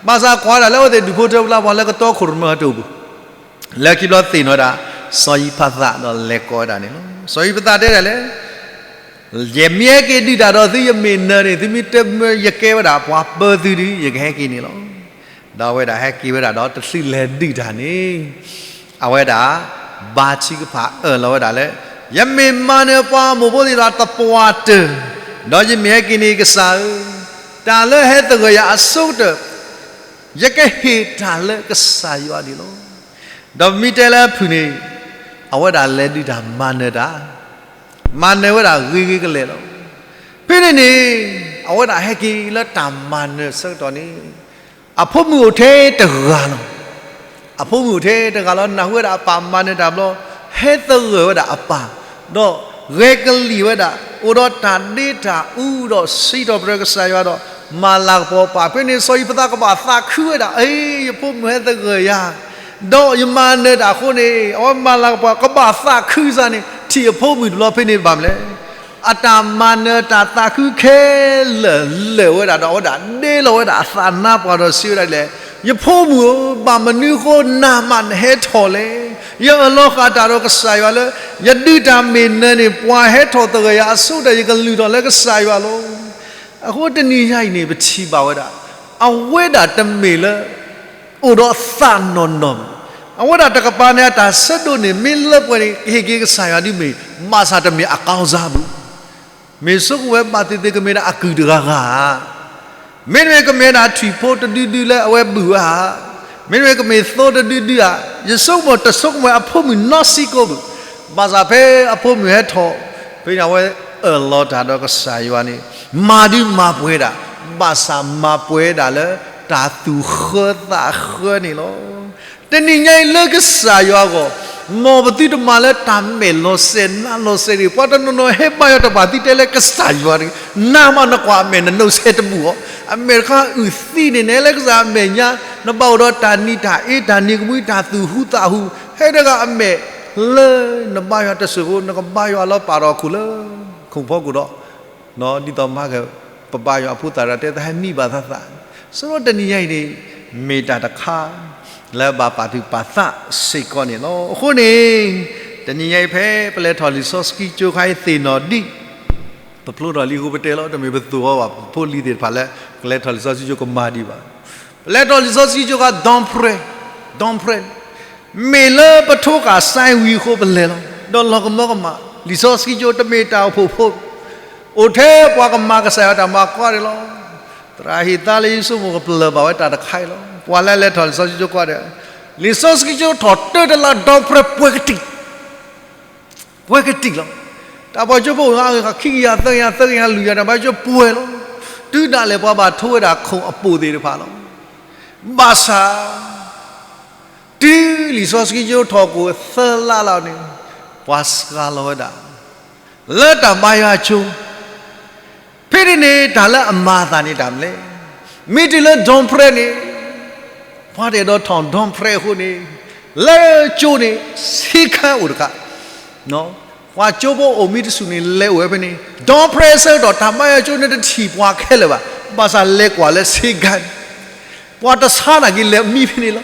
ဘၣ်ဆၣ်ကွၢ်ဒၣ်လၢအဝဲသ့ၣ်ဒူၣ်ဖိထၢဖိကျါ ပှၤလၢကတီခိၣ်ရိၣ်မဲအတအိၣ်ဘၣ်. လၢခံဘျီသ့ၣ်နီၣ်ဝဲဒၣ် စီၤယံးဖသးဒီးလဲၤကိးဝဲဒၣ်န့ၣ်လီၤ. စီၤယံးဖသးတဲဒ်လဲၣ်, ယမ့ၢ်ဟဲက့ၤဒုးတၢ်ဒီးသု ယမ့ၢ်နၢၤန့ၣ် သုမ့ၢ်တဲမၢယကဲဝဲဒၣ်ပှၤပၢသုဒုး ယကဟဲက့ၤန့ၣ်လီၤ. ဒီးအဝဲဒၣ်ဟဲက့ၤဝဲဒၣ်ဒီးတချုးလဲၤဒုးတၢ်န့ၣ် အဝဲဒၣ် ဘါထုကဖၣ်အၢၣ်လီၤဝဲဒၣ်လၢ ယမ့ၢ်မၤနၢၤပှၤမိၢ်ဖိသ့ၣ်တဖၣ်သပှၢ်တၢၢ်, ဒီးယမ့ၢ်ဟဲက့ၤန့ၣ် ကစၢ်ဧၢ, တၢ်လၢဟဲသဂၢၢ်ယၤအဆိကတၢၢ် ယကဟ့ၣ်တၢ်လၢကစၢ်ယွၤန့ၣ်လီၤ. ဒီးပမ့ၢ်တဲလၢအဖုၣ်န့ၣ် အဝဲဒၣ်လဲၤဒုးတၢ်မၤနၢၤတၢ်, မၤနၢၤဝဲဒၣ်ဂ့ၤဂ့ၤကလဲာ်လီၤ. ဖဲန့ၣ်န့ၣ် အဝဲဒၣ်ဟဲက့ၤလၢတၢ်မၤနၢၤဆၢကတီၢ်န့ၣ် အဖိမုၣ်အိၣ်ထဲတဂၤလီၤ. အဖိမုၣ်အိၣ်ထဲတဂၤလီၤ နၢ်ဟူဝဲဒၣ်အပၢ်မၤနၢၤတၢ်ဘျီ ဟဲသဂၢၢ်ဝဲဒၣ်အပၢ်, ဒီးဂဲၤကလံၣ်ဝဲဒၣ် အိၣ်ဒီးတၢ်ဒ့တၢ်အူဒီးစံးထီၣ်ပတြၢၤကစၢ်ယွၤဒီး မၤလၤကပီၤအပၢ်. ဖဲန့ၣ်စီၤယံးဖသးကဘၣ်သးခုဝဲဒၣ် အ့ ယဖိမုၣ်ဟဲသဂၢၢ်ယၤ ဒီးယမၤနၢၤတၢ်အဃိန့ၣ် အဝဲမၤလၤကပီၤ ကဘၣ်သးခုစ့ၢ်န့ၣ် ထံၣ်အဖိမုၣ်တဘျီဖဲန့ၣ်ဘၣ်မလဲၣ် အတၢ်မၤနၢၤတၢ်သးခုခဲလၢာ်လၢာ်ဝဲဒၣ်ဒီး အဝဲဒၣ်ဒ့လီၤဝဲဒၣ်အသးနါပှၢ်ဒီးစံးဝဲဒၣ်ဒ်လဲၣ်, ယဖိမုၣ်ဧၢ, ဘၣ်မနုၤဃိနၤမးနဟဲထီၣ်လဲၣ်. ယအၢၣ်လီၤဃာ်တၢ်ဒီးကစၢ်ယွၤလၢ ယဒုးတၢ်မ့ၢ်နၢၤန့ၣ် ပှၤဟဲထီၣ်သဂၢၢ်ယၤအဆိကတၢၢ် ယကလုၢ်ထီၣ်လၢကစၢ်ယွၤလီၤ. အဃိတနံၤညါအံၤန့ၣ် ပထံၣ်ဘၣ်ဝဲဒၣ် အဝဲဒၣ်တမ့ၢ်လၢ အိၣ်ဒီးသးနီၢ်နီၢ်ဘၣ်. အဝဲဒၣ်တကပၤန့ၣ် အတၢ်ဆၢဒိးန့ၣ် မ့ၢ်လၢပှဲၤန့ၣ် ကဟ့ၣ်က့ၤကစၢ်ယွၤဒ်မ့ၢ် ဘၣ်ဆၣ်တမ့ၢ်အကီၢ်စၢ်ဘၣ်. မ့ၢ်ဆိကမိၣ်ဝဲဘၣ်သ့ၣ်သ့ၣ်ကမ့ၢ်ဒၣ်အကုၢ်တဂၤဂၤဧါ, မ့တမ့ၢ်ကမ့ၢ်ဒၣ်ထွံၣ်ဖိတဒုဒုလၢအဝဲဘုၣ်ဧါ, မ့တမ့ၢ်ကမ့ၢ်သိတဒုဒုဧါ, ယဆိကမိၣ်တဆိကမိၣ်ဝဲအဖိမုၣ်နီတစဲးဖိဘၣ်. ဘၣ်ဆၣ်ဖဲအဖိမုၣ်ဟဲထီၣ် ဖဲန့ၣ်အဝဲအၢၣ်လီၤတၢ်ဒီးကစၢ်ယွၤန့ၣ် မၤဒုးမၤပှဲၤဒၣ်, ဘၣ်ဆၣ်မၤပှဲၤဒၣ်လၢ တၢ်သူၣ်ဃၢသးဃၢန့ၣ်လီၤ. တနံၤညါအံၤလၢကစၢ်ယွၤအဂီၢ်, မ်ပသုတမၤလၢတၢ်မဲာ်လီၤစဲၤနါလီၤစဲၤတဂ့ၤ. ပှၤတနီၤနီၤဟဲဘါယွၤတၢ်ဘၣ်သံတဲလၢကစၢ်ယွၤတဂ့ၤ, နၤမးနကွၢ်အမဲာ်နနိးဆဲးတဘူၣ်အီၤ, အမဲာ်တခါအုၣ်သံန့ၣ် နဟဲလၢကစၢ်အမဲာ်ညါ, နဘၣ်အိၣ်ဒီးတၢ်နံၤတၢ်အ့တၢ်နံၤကမှံတၢ်သူၣ်ဟူသးဟူ, ဟဲတဂၤအမဲာ် လၢနဘါယွၤတစိၢ်ဖိ နကဘါယွၤလၢပာ်ထီၣ်ခိၣ်လၢ ခိၣ်ဖီခိၣ်ဒီး ဒ်သိးမၤက ပဘါယွၤအဖိသၣ်တဂၤတဲ တဟဲမံဘၣ်သးသး, စရီတနံၤညါအံၤန့ၣ် မ့ၢ်တၢ်တခါ လၢဘၣ်ပာ်သူၣ်ပာ်သးစ့ၢ်ကီးန့ၣ်လီၤ. အဃိန့ၣ် တနံၤညါအံၤဖဲပလဲၤထီၣ်လံာ်စီဆှံကၠိခါအံၤသ့ၣ်နီၣ်ဒံး ပဖျိထီၣ်လံအဃိပတဲလီၤ, တမ့ၢ်ပသိၣ်အီၤဘၣ်, ပဖိလံၤသ့ၣ်တဖၣ်လၢ ကလဲၤထီၣ်လံာ်စီဆှံကၠိကမၤဒံးဘၣ်. ပလဲၤထီၣ်လံာ်စီဆှံကၠိခါ ဒီပြဲ, ဒီပြဲ, မ့ၢ်လၢပထိးကးစဲဝံၤအဃိပလဲၤလီၤ. ဒီးလီၤကမၢကမၣ်, လံာ်စီဆှံကၠိတမ့ၢ်တၢ်အိၣ်ဖှိၣ်ဖိ, အိၣ်ထဲပှၤကမၤကစၢ်ယွၤတၢ်မၤကွၢ်န့ၣ်လီၤ. သရၣ်ဟ့ၣ်သါလၢယဆိကမိၣ်ကပလၢၢ်ဘၣ်ဝဲတၢ်တခါအံၤလီၤ. ပှၤလၢလဲၤထီၣ်လံာ်စီဆှံကၠိကွၢ်ဒီး လံာ်စီဆှံကၠိထီၣ်တၢတလါ ဒီပြဲပှဲၤကတံၢ် ပှဲၤကတံၢ်လီၤ. တၢ်ပှၤကၠိဖိအိၣ် ခံကယၤသၢကယၤသၢကယၤလွံၢ်ကယၤ တၢ်ပှၤကၠိပှဲၤလီၤ. တုၤဒၣ်လဲာ်ပှၤဘၣ်ထိးဝဲဒၣ်ခိၣ်အပိာ်သ့ၣ်တဖၣ်လီၤ. ဘၣ်ဆၣ် တုၤလံာ်စီဆှံကၠိထီၣ်ကိၣ်သၢလါလီၤန့ၣ် ပှၤစှၤလီၤဝဲဒၣ် လၢတၢ်ဘါယွၤကၠိ ဖဲန့ၣ်န့ၣ် တၢ်လၢအမၤအသးန့ၣ်တၢ်မနုၤလဲၣ်. မ့ၢ်တုၤလၢ ဒီပြဲ န့ၣ် ပှၤတအဲၣ်ဒိးထီၣ် ဒီပြဲ အဃိန့ၣ် လၢကၠိန့ၣ် ဆ့ကၤအိၣ်တခါ, ပှၤကၠိဖိအိၣ်မံတစူၢ်န့ၣ် လဲၤအိၣ်ဝဲဖဲန့ၣ် ဒီပြဲ အဆၢကတီၢ် တၢ်ဘါယွၤကၠိန့ၣ်တထံၣ်ပှၤခဲလၢာ်ဘၣ်. ဘၣ်ဆၣ်လဲၤကွၢ်လၢဆ့ကၤန့ၣ် ပှၤတဆါနာ်က့လဲၤမံဖဲန့ၣ်လီ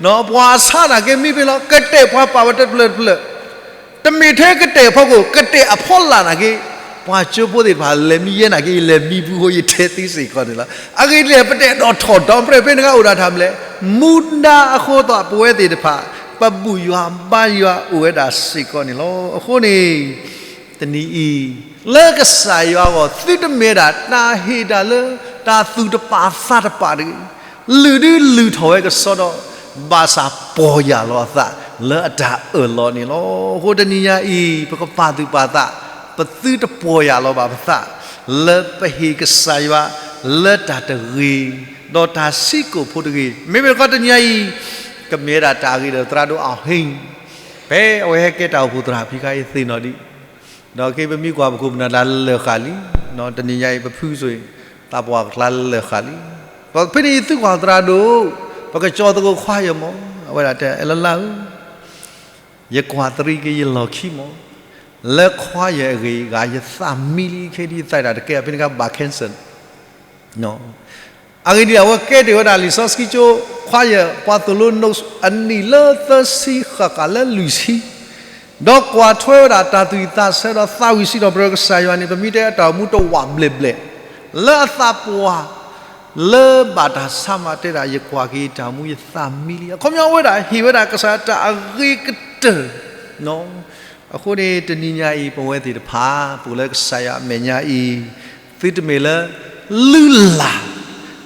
ၤ. ပှၤဆါနာ်က့မံဖဲန့ၣ်လီၤ. ကတဲာ်ပှၤပာ်ဝဲတဖျၢၣ်တဖျၢၣ် တမ့ၢ်ထဲကတဲာ်ဖီခိၣ် ကတဲာ်အဖီလာ်နာ်က့ ပှၤကၠိဖိသ့ၣ်တဖၣ်လဲၤမံယဲနာ်က့ ယလဲၤမံဖုဃိယတဲသ့စ့ၢ်ကီးန့ၣ်လီၤ. အဂ့ၢ်ဒ်လဲၣ် ပတအဲၣ်ဒိးထီၣ်ဒီပြဲဖဲန့ၣ် ကအိၣ်ဒၣ်တၢ်မနုၤလဲၣ်. မူဒါအဃိသတး ပဝဲသ့ၣ်တဖၣ် ပဘူၣ်ယွၤဘါယွၤအိၣ်ဝဲဒၣ်စ့ၢ်ကီးန့ၣ်လီၤ. အဃိန့ၣ် တနံၤအံၤ လၢကစၢ်ယွၤအဂီၢ် သုတမ့ၢ်ဒၣ်တၢ်ဟ့ၣ်တၢ်လၢ တၢ်သူၣ်တပာ်သးတပာ်တဂ့ၤ လုၢ်ဒုလုၢ်ထီၣ်ဝဲကစီဒီ ဘၣ်ဆၣ်ပီၢ်ယၢ်လီၤအသးလၢအတၢ်အၢၣ်လီၤန့ၣ်လီၤ. အဃိတနံၤညါအံၤ ပကပာ်သူၣ်ပာ်သး ပသုတပီၢ်ယၢ်လီၤဘၣ်ပသး လၢပဟ့ၣ်ကစၢ်ယွၤ လၢတၢ်တဂ့ၤ ဒီးတၢ်ဆံးကိာ်ဖိတဂ့ၤ မ့မ့ၢ်တခီတနံၤညါအံၤ ကမ့ၢ်ဝဲဒၣ်တၢ်ဂ့ၤဒီးသရၣ်ဒိၣ်အဟ့ၣ် ဖဲအဝဲဟဲကဲတၢ်အိၣ်ဖှိၣ်သရၣ်ဖံခါအံၤသ့ၣ်နီၣ်ဒံး ဒီးက့ၤပမံကွၢ်ပခိၣ်ပနၢ်တၢ်လၢာ်ဃာ်လံ, တနံၤညါအံၤပဖုစိၤအံၤ သးပှၢ်ကကျါလၢာ်ဃာ်လံ. ပဖဲန့ၣ်ယသုကွၢ်သရၣ်ဒိၣ်, ပကကၠီသကိးခွါယၢ်မး, အဝဲဒၣ်တဲ အဲလလါဧၢ, ယကွၢ်တရံးက့ၤယလီၢ်ခံမး, လၢခွါယၢ်အဂ့ၢ်အဂၤ ယသးမံလံခဲဒ်ယသးဒၣ်တကဲ အဖဲန့ၣ်ကဘၣ် cancer အဂ့ၢ်ဒ်အံၤ အဝဲကဲတ့ၢ်ဝဲဒၣ်လံာ်စီဆှံကၠိ ခွါယၢ်ပှၤသိၣ်လိနိအနံၣ်လၢသၢဆံဃၣ်ဃၣ်လၢလွံၢ်ဆံ, ဒီးကွၢ်ထွဲဝဲဒၣ်တၢ်သူၣ်ဝံၣ်သးဆၢဒီးသးဝံၣ်စံးထီၣ်ပတြၢၤကစၢ်ယွၤန့ၣ် ပမ့ၢ်တဲအတၢ်အိၣ်မူတဝးဘျဲၣ်ဘျဲၣ် လၢအသးပှၢ် လၢဘၣ်တၢ်ဆါမၤတဲဒၣ် ယကွၢ်က့ၤယတၢ်အိၣ်မူယသးမံလံ. အခီပညီအိၣ်ဝဲဒၣ်ဟ့ၣ်ဝဲဒၣ်ကစၢ်ယွၤတၢ်အဂ့ၤကတၢၢ် အဃိန့ၣ် တနံၤညါအံၤ ပဝဲသ့ၣ်တဖၣ် ပအိၣ်လၢကစၢ်ယွၤအမဲာ်ညါအံၤ သုတမ့ၢ်လၢ လုၢ်လၢ်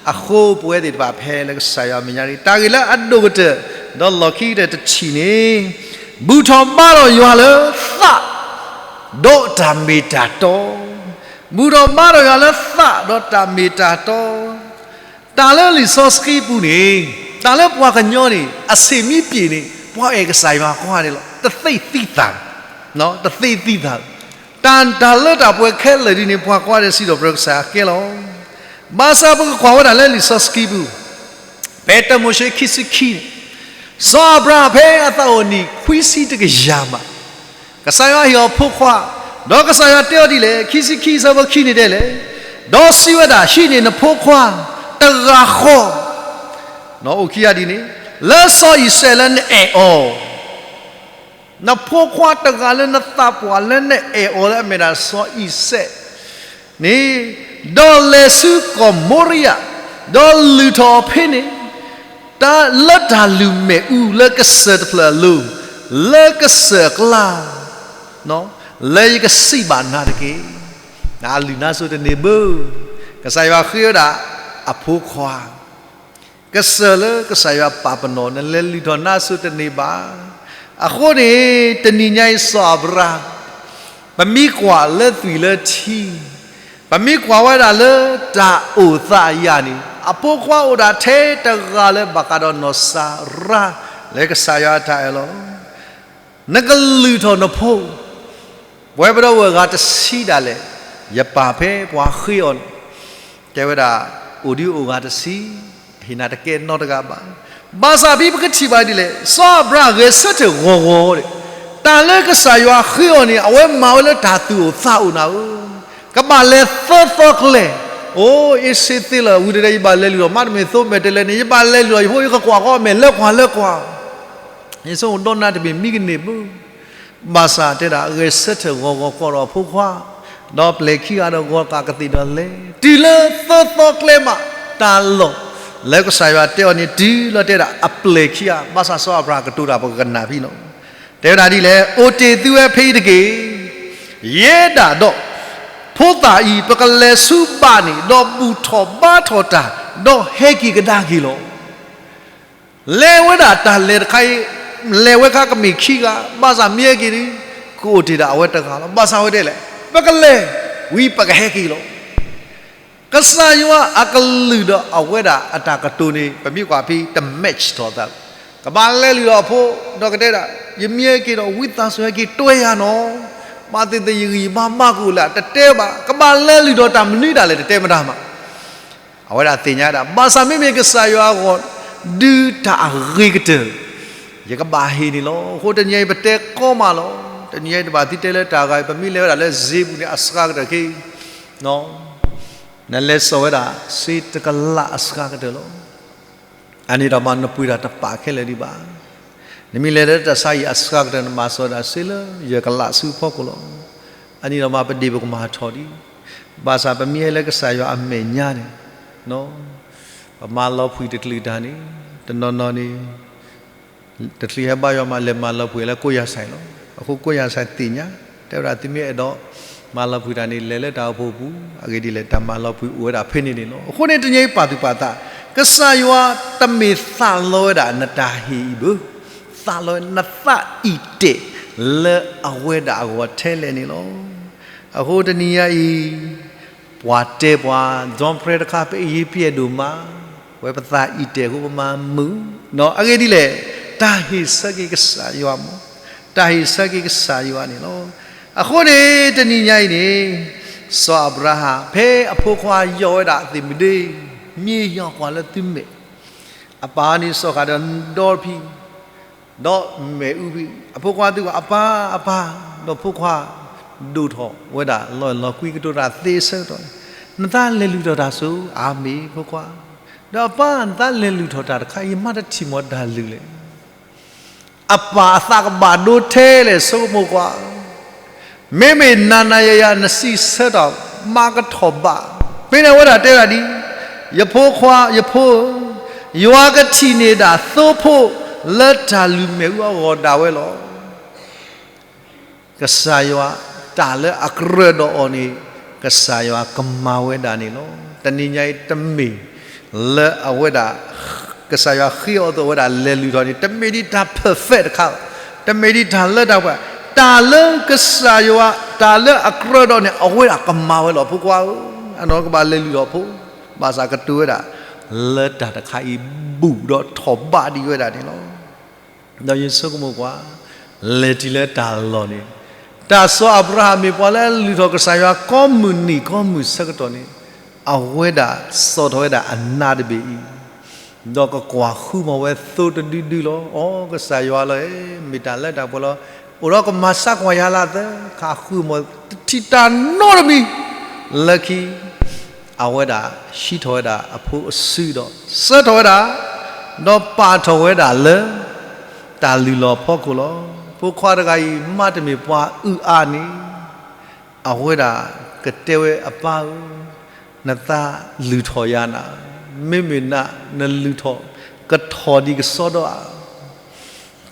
အဃိ ပဝဲသ့ၣ်တဖၣ်ဖဲလၢကစၢ်ယွၤအမဲာ်ညါအံၤ တၢ်ဂ့ၢ်လၢအဒိၣ်ကတၢၢ် ဒီးလီၢ်ခံကတၢၢ်တထံၣ်န့ၣ် ဘူၣ်ထီၣ်ဘါထီၣ်ယွၤလၢသး ဒီးတၢ်မ့ၢ်တၢ်တီ, ဘူၣ်ထီၣ်ဘါထီၣ်ယွၤလၢသးဒီးတၢ်မ့ၢ်တၢ်တီ တၢ်လၢလံာ်စီဆှံပူၤန့ၣ် တၢ်လၢပှၤကညီန့ၣ် အဆ့ၣ်မံပ့ၣ်န့ၣ် ပှၤအဲၣ်ကစၢ်ယွၤကွၢ်န့ၣ်လီၤ. တသ့ၣ်သံသး, တသ့ၣ်သံသး, တၢ်တၢ်လၢတၢ်ပှဲၤခဲလၢာ်ဒ်န့ၣ် ပှၤကွၢ်ဒီးစံးထီၣ်ပတြၢၤကစၢ်ယွၤကဲလီၤ. ဘၣ်ဆၣ်ပကကွၢ်ဝဲဒၣ်လၢလံာ်စီဆှံပူၤ ဖဲတၢမိၤၡ့ခံဆံခံန့ၣ် စီၤအၤဘြၤဟၣ်ဖဲအသးအိၣ်နံၣ်ခွံဆံတကယၤမး ကစၢ်ယွၤဟ့ၣ်အီၤဖိခွါ, ဒီးကစၢ်ယွၤတဲအီၤဒ်လဲၣ်, ခံဆံခံအဆၢဖိခံန့ၣ်တဲလဲၣ်, ဒီးစံးဝဲဒၣ်, ဟံးန့ၢ်နဖိခွါတဂၤဃီ, အိၣ်ခံဂၤဒ်န့ၣ်, လၢစီၤအံၤစဲးလၢနအဲၣ်အီၤ, နဖိခွါတဂၤလၢနသးပှၢ်လၢနအဲၣ်အီၤလၢအမ့ၢ်ဒၣ်စီၤအံၤစဲး န့ၣ်, ဒီးလဲၤဆူကီၢ်မိရံယၤ, ဒီးလုၢ်ထီၣ်အီၤဖဲန့ၣ်, တၢ်လၢတၢ်လုၢ်မဲာ်အူလၢကစၢၢ်တဖျၢၣ်အလိၤ, လၢကစၢၢ်အကျါ, လၢယကစံးဘၣ်နၤတက့ၢ်. နလုၢ်နါစိၤတန့ၢ်ဘၣ်, ကစၢ်ယွၤဃ့ဝဲဒၣ်အဖိခွါ ကစၢၢ်လၢကစၢ်ယွၤပာ်ပနီၣ် နလဲၤလုၢ်ထီၣ်နါစိၤတန့ၢ်ဘၣ်. အဃိန့ၣ် တနံၤညါအံၤစီၤအၤဘြၤဟၣ်, ပမ့ၢ်ကွၢ်လၢသွံၣ်လၢထံ, ပမ့ၢ်ကွၢ်ဝဲဒၣ်လၢတၢ်အိၣ်သးအယၤန့ၣ် အဖိခွါအိၣ်ဒၣ်ထဲတဂၤလၢဘၣ်ဃးဒီးနီၢ်စၤရါ လၢကစၢ်ယွၤအတၢ်အဲၣ်လီၤ. နကလုၢ်ထီၣ်နဖိ ပဝဲပဒီပုၢ်ဝဲၢ်ဂၤတဆံဒၣ်လဲာ်, ယပၢ်ဖဲပှၤဃ့အီၤန့ၣ်, တဲဝဲဒၣ်, အိၣ်ဒံးအိၣ်ဂၤတဆံ, ဟ့ၣ်နၤတကဲနီတဂၤဘၣ်. ဘၣ်ဆၣ်ဖဲပကထံၣ်ဘၣ်ဒ်လဲၣ်, စီၤအၤဘြၤဟၣ်ဂဲၤဆၢထၢၣ်ဂီၤဂီၤဒီး, တၢ်လၢကစၢ်ယွၤဃ့အီၤန့ၣ် အဝဲမၤဝဲလၢတၢ်သူၣ်အိၣ်သးအိၣ်နၤဧၢ, ကဘၣ်လဲၤသၢသီကျဲ, အိ အ့စ့သ့လၢ ဝံၤတဒဲး ယဘၣ်လဲၤလုၢ်ထီၣ် မါတမ့ၢ်သိမဲာ်တဲလဲၣ်န့ၣ် ယဘၣ်လဲၤလုၢ်ထီၣ် ယဖိယကကွၢ်ဃီအမဲာ်လၢကွၢ်လၢကွၢ်, ယဆိကမိၣ်ဒီးနၤတဘ့ၣ်မံကန့ၢ်ဘၣ် ဘၣ်ဆၣ်တဲဒၣ် ဂဲၤဆၢထၢၣ်ဂီၤဂီၤကိးဒီးအဖိခွါ, ဒီးပျဲၢ်ခံဂၤဒီးဂီၤကးကသ့ၣ်ဒီးလဲၤ, တုၤလၢသၢသီကျဲမး, တၢ်လီၢ်လၢကစၢ်ယွၤတဲအီၤန့ၣ် တုၤလီၤတဲဒၣ်အပျဲၢ်ခံဂၤ, ဘၣ်ဆၣ်စီၤအၤဘြၤဟၣ်ကတိၤတၢ်ပကကနၣ်ဖဲလီၤ. တဲဝဲဒၣ်ဒ်လဲၣ်, အိၣ်တ့ၢ်သုဝဲဖဲအံၤတက့ၢ်. ယဲဒၣ်ဒီးဖိသၣ်အံၤ ပကလဲၤဆူဘၣ်န့ၣ်, ဒီးဘူၣ်ထီၣ်ဘါထီၣ်တၢ်, ဒီးဟဲက့ၤကဒါက့ၤလီၤ. လဲၤဝဲဒၣ်တၢ်လဲၤတခါအံၤ, လဲၤဝဲခါကမ့ၢ်ခံဂၤ, ဘၣ်ဆၣ်မ့ၢ်ဟဲက့ၤဒီး ကအိၣ်တ့ၢ်ဒၣ်အဝဲတဂၤလီၤ. ဘၣ်ဆၣ်ဝဲဒ်လဲၣ်, ပကလဲၤ, ဝံၤပကဟဲက့ၤလီၤ. ကစၢ်ယွၤအကလုၢ်ဒီးအဝဲဒၣ်အတၢ်ကတိၤန့ၣ် ပမ့ၢ်ကွၢ်ဖဲတ match ထီၣ်သး, ကဘၣ်လဲၤလုၢ်ထီၣ်အဖိ, ဒီးကတဲဒၣ်, ယမ့ၢ်ဟဲက့ၤဒီး ဝံသးစူၤဟဲက့ၤတွဲယၤနီၤ, ဘၣ်သ့ၣ်သ့ၣ်ယဂံၢ်ယဘါမၤကအိၣ်လၢ တတဲဘၣ်, ကဘၣ်လဲၤလုၢ်ထီၣ်တၢ်မနုၤဒၣ်လဲာ် တတဲမတၤမး. အဝဲဒၣ်သ့ၣ်ညါဒၣ် ဘၣ်ဆၣ်မ့မ့ၢ်ကစၢ်ယွၤအဂီၢ်, ဒုးတၢ်အဂ့ၤကတၢၢ်, ယကဘၣ်ဟ့ၣ်န့ၣ်လီၤ. အဃိတနံၤအံၤပတဲကီမးလီၤ. တနံၤအံၤတဘၣ်သုတဲလၢတၢ်ဂၤအံၤ ပမ့ၢ်လဲၤဝဲဒၣ်လၢစ့ပူၤန့ၣ် အစှၤကတၢၢ်ခ့ နလဲၤစိာ်ဝဲဒၣ် စ့တကလးအစှၤကတၢၢ်လီၤ. အန့ၣ်ဒီးမးနပှ့ၤတၢ်တပာ်ခဲလၢာ်ဒံးဘၣ်. နမ့ၢ်လဲၤလၢတၢ်ဆါအံၤအစှၤကတၢၢ် နဘၣ်စိာ်ဝဲဒၣ်စ့လၢယဲၢ်ကလးဆူဖီခိၣ်လီၤ. အန့ၣ်ဒီးမးပဒ့ၣ်ပကမၤထီၣ်ဒံး, ဘၣ်ဆၣ်ပမ့ၢ်ဟဲလၢကစၢ်ယွၤအမဲာ်ညါန့ၣ်, ပမၤလီၤဖှံတချုးတၢ်န့ၣ်, တနီၤနီၤန့ၣ် တချုးဟဲဘါယွၤမး လဲၤမၤလီၤဖှံလၢကိးယၤဆဲးလီၤ. အဃိကိးယၤဆဲးသ့ၣ်ညါ, တဲဝဲဒၣ်သုမ့ၢ်အဲၣ်ဒိးမၤလီၤဖှံတၢ်န့ၣ် လဲၤလၢတၢ်အိၣ်ဖှိၣ်ပူၤ, အဂ့ၢ်ဒ်လဲၣ် တၢ်မၤလီၤဖှံအိၣ်ဝဲဒၣ်ဖဲန့ၣ်န့ၣ်လီၤ. အဃိန့ၣ်တနံၤအံၤပာ်သူၣ်ပာ်သး, ကစၢ်ယွၤတမ့ၢ်သးလီဝဲဒၣ်နတၢ်ဟ့ၣ်အံၤဘၣ်, သးလီနသးအံၣ်တဲာ်လၢအဝဲဒၣ်အဂီၢ်ထဲလဲၣ်န့ၣ်လီၤ. အဃိတနံၤညါအံၤ ပှၤတဲပှၤ John Prayer တခါ ပအံၤပအဲၣ်ဒိၣ်မး, ဝဲပသးအံၣ်တဲာ်အဃိပမၤမုာ်, အဂ့ၢ်ဒ်လဲၣ်, တၢ်ဟ့ၣ်ဆၢက့ၤကစၢ်ယွၤမး, တၢ်ဟ့ၣ်ဆၢက့ၤကစၢ်ယွၤန့ၣ်လီၤ. အဃိန့ၣ် တနံၤညါအံၤန့ၣ် စီၤအၤဘြၤဟၣ် ဖဲအဖိခွါယီၢ်ဝဲဒၣ်အသ့ၣ်မုၢ်ဒ့, မ့ၢ်ယီၢ်ကွၢ်လၢသုမဲာ်, အပၢ်န့ၣ်စီၤဃၣ်ဒီးဒီဖံ ဒီးမ့ၣ်အူဖံ, အဖိခွါသံကွၢ် အပၢ်, အပၢ်, ဒီးဖိခွါဒိၣ်ထီၣ်ဝဲဒၣ် လီၤလီၤကွံကတိၤတၢ်သ့ဆၢကတီၢ်န့ၣ်, နသးလဲၤလုၢ်ထီၣ်တၢ်ဆိ, အၤမ့ၣ် ဖိခွါ, ဒီးအပၢ် နသးလဲၤလုၢ်ထီၣ်တၢ်တခါအံၤ ယမါတထံၣ်မီၤတၢ်လုၢ်လဲၣ်. အပၢ်အသးကဘၣ်ဒိထဲလဲၣ် ဆိကမိၣ်ကွၢ်, မ့မ့ၢ်နၤနၤယၤယၤ နစံးဆၢထီၣ် မၤကထီၣ်ဘး, ဖဲန့ၣ်အဝဲဒၣ်တဲဒၣ်ဒ်, ယဖိခွါ, ယဖိဧၢ, ယွၤကထံၣ်န့ၢ်ဒၣ်သိဖိလၢတၢ်လုၢ်မ့ၣ်အူအဂီၢ်ဒၣ်ဝဲလီၤ. ကစၢ်ယွၤ တၢ်လၢအကြၢးဒီးအီၤန့ၣ် ကစၢ်ယွၤကမၤဝဲဒၣ်န့ၣ်လီၤ. တနံၤညါအံၤတမ့ၢ်လၢအဝဲဒၣ် ကစၢ်ယွၤဃ့အီၤအသိး အဝဲဒၣ်လဲၤလုၢ်ထီၣ်န့ၣ် တမ့ၢ်ဒ်တၢ် perfect တခါ, တမ့ၢ်ဒ်တၢ်လၢတၢ်ပှဲၤ, တၢ်လၢကစၢ်ယွၤ တၢ်လၢအကြၢးဒီးန့ၣ် အဝဲဒၣ်ကမၤဝဲလီၤ. ဖိခွါဧၢ, အနီၢ်ကဘၣ်လဲၤလုၢ်ထီၣ်ဖိ, ဘၣ်ဆၣ်ကတိၤဝဲဒၣ် လၢတၢ်တခါအံၤ ဘူးဒီးထီၣ်ဘးဒံးဝဲဒၣ်န့ၣ်လီၤ. ဒီးယဆိကမိၣ်ကွၢ်, လဲၤတုၤလၢတၢ်လီၢ်န့ၣ်, တၢ်စီၤအၤဘြၤဟၣ်မ့ၢ်ပှၤလၢအလုၢ်ထီၣ်ကစၢ်ယွၤကိးမုၢ်နံၤကိးမုၢ်ဆၢကတီၢ်န့ၣ်, အဝဲဒၣ်စိာ်ထီၣ်ဝဲဒၣ်အနါတဘ့ၣ်အံၤ, ဒီးကကွၢ်ဃုမီၤဝဲသိတဒုဒုလီၤ. အိ ကစၢ်ယွၤလီၤ, မ့ၢ်တၢ်လၢတၢ်ပှဲၤလီၤ. အိၣ်ဒီးကမၤဆါကွၢ်ယၤလၢအသၢခါ ဃုမီၤတထံၣ်တၢ်နီတမံၤ, လၢခံ အဝဲဒၣ်ဟံးထီၣ်ဝဲဒၣ်အဖိအစုဒီး ဆှၢထီၣ်ဝဲဒၣ်, ဒီးပာ်ထီၣ်ဝဲဒၣ်လၢ တၢ်လုၢ်လီၢ်ဖီခိၣ်လီၤ. ဖိခွါတဂၤအံၤ မ့တမ့ၢ်ပှၤအုၣ်အါန့ၣ်, အဝဲဒၣ်ကတဲဝဲအပၢ်ဧၢ, နသးလုၢ်ထီၣ်ယၤနၤ, မ့မ့ၢ်နၤ နလုၢ်ထီၣ်ကထီၣ်ဒံးကစီဒီဧါ.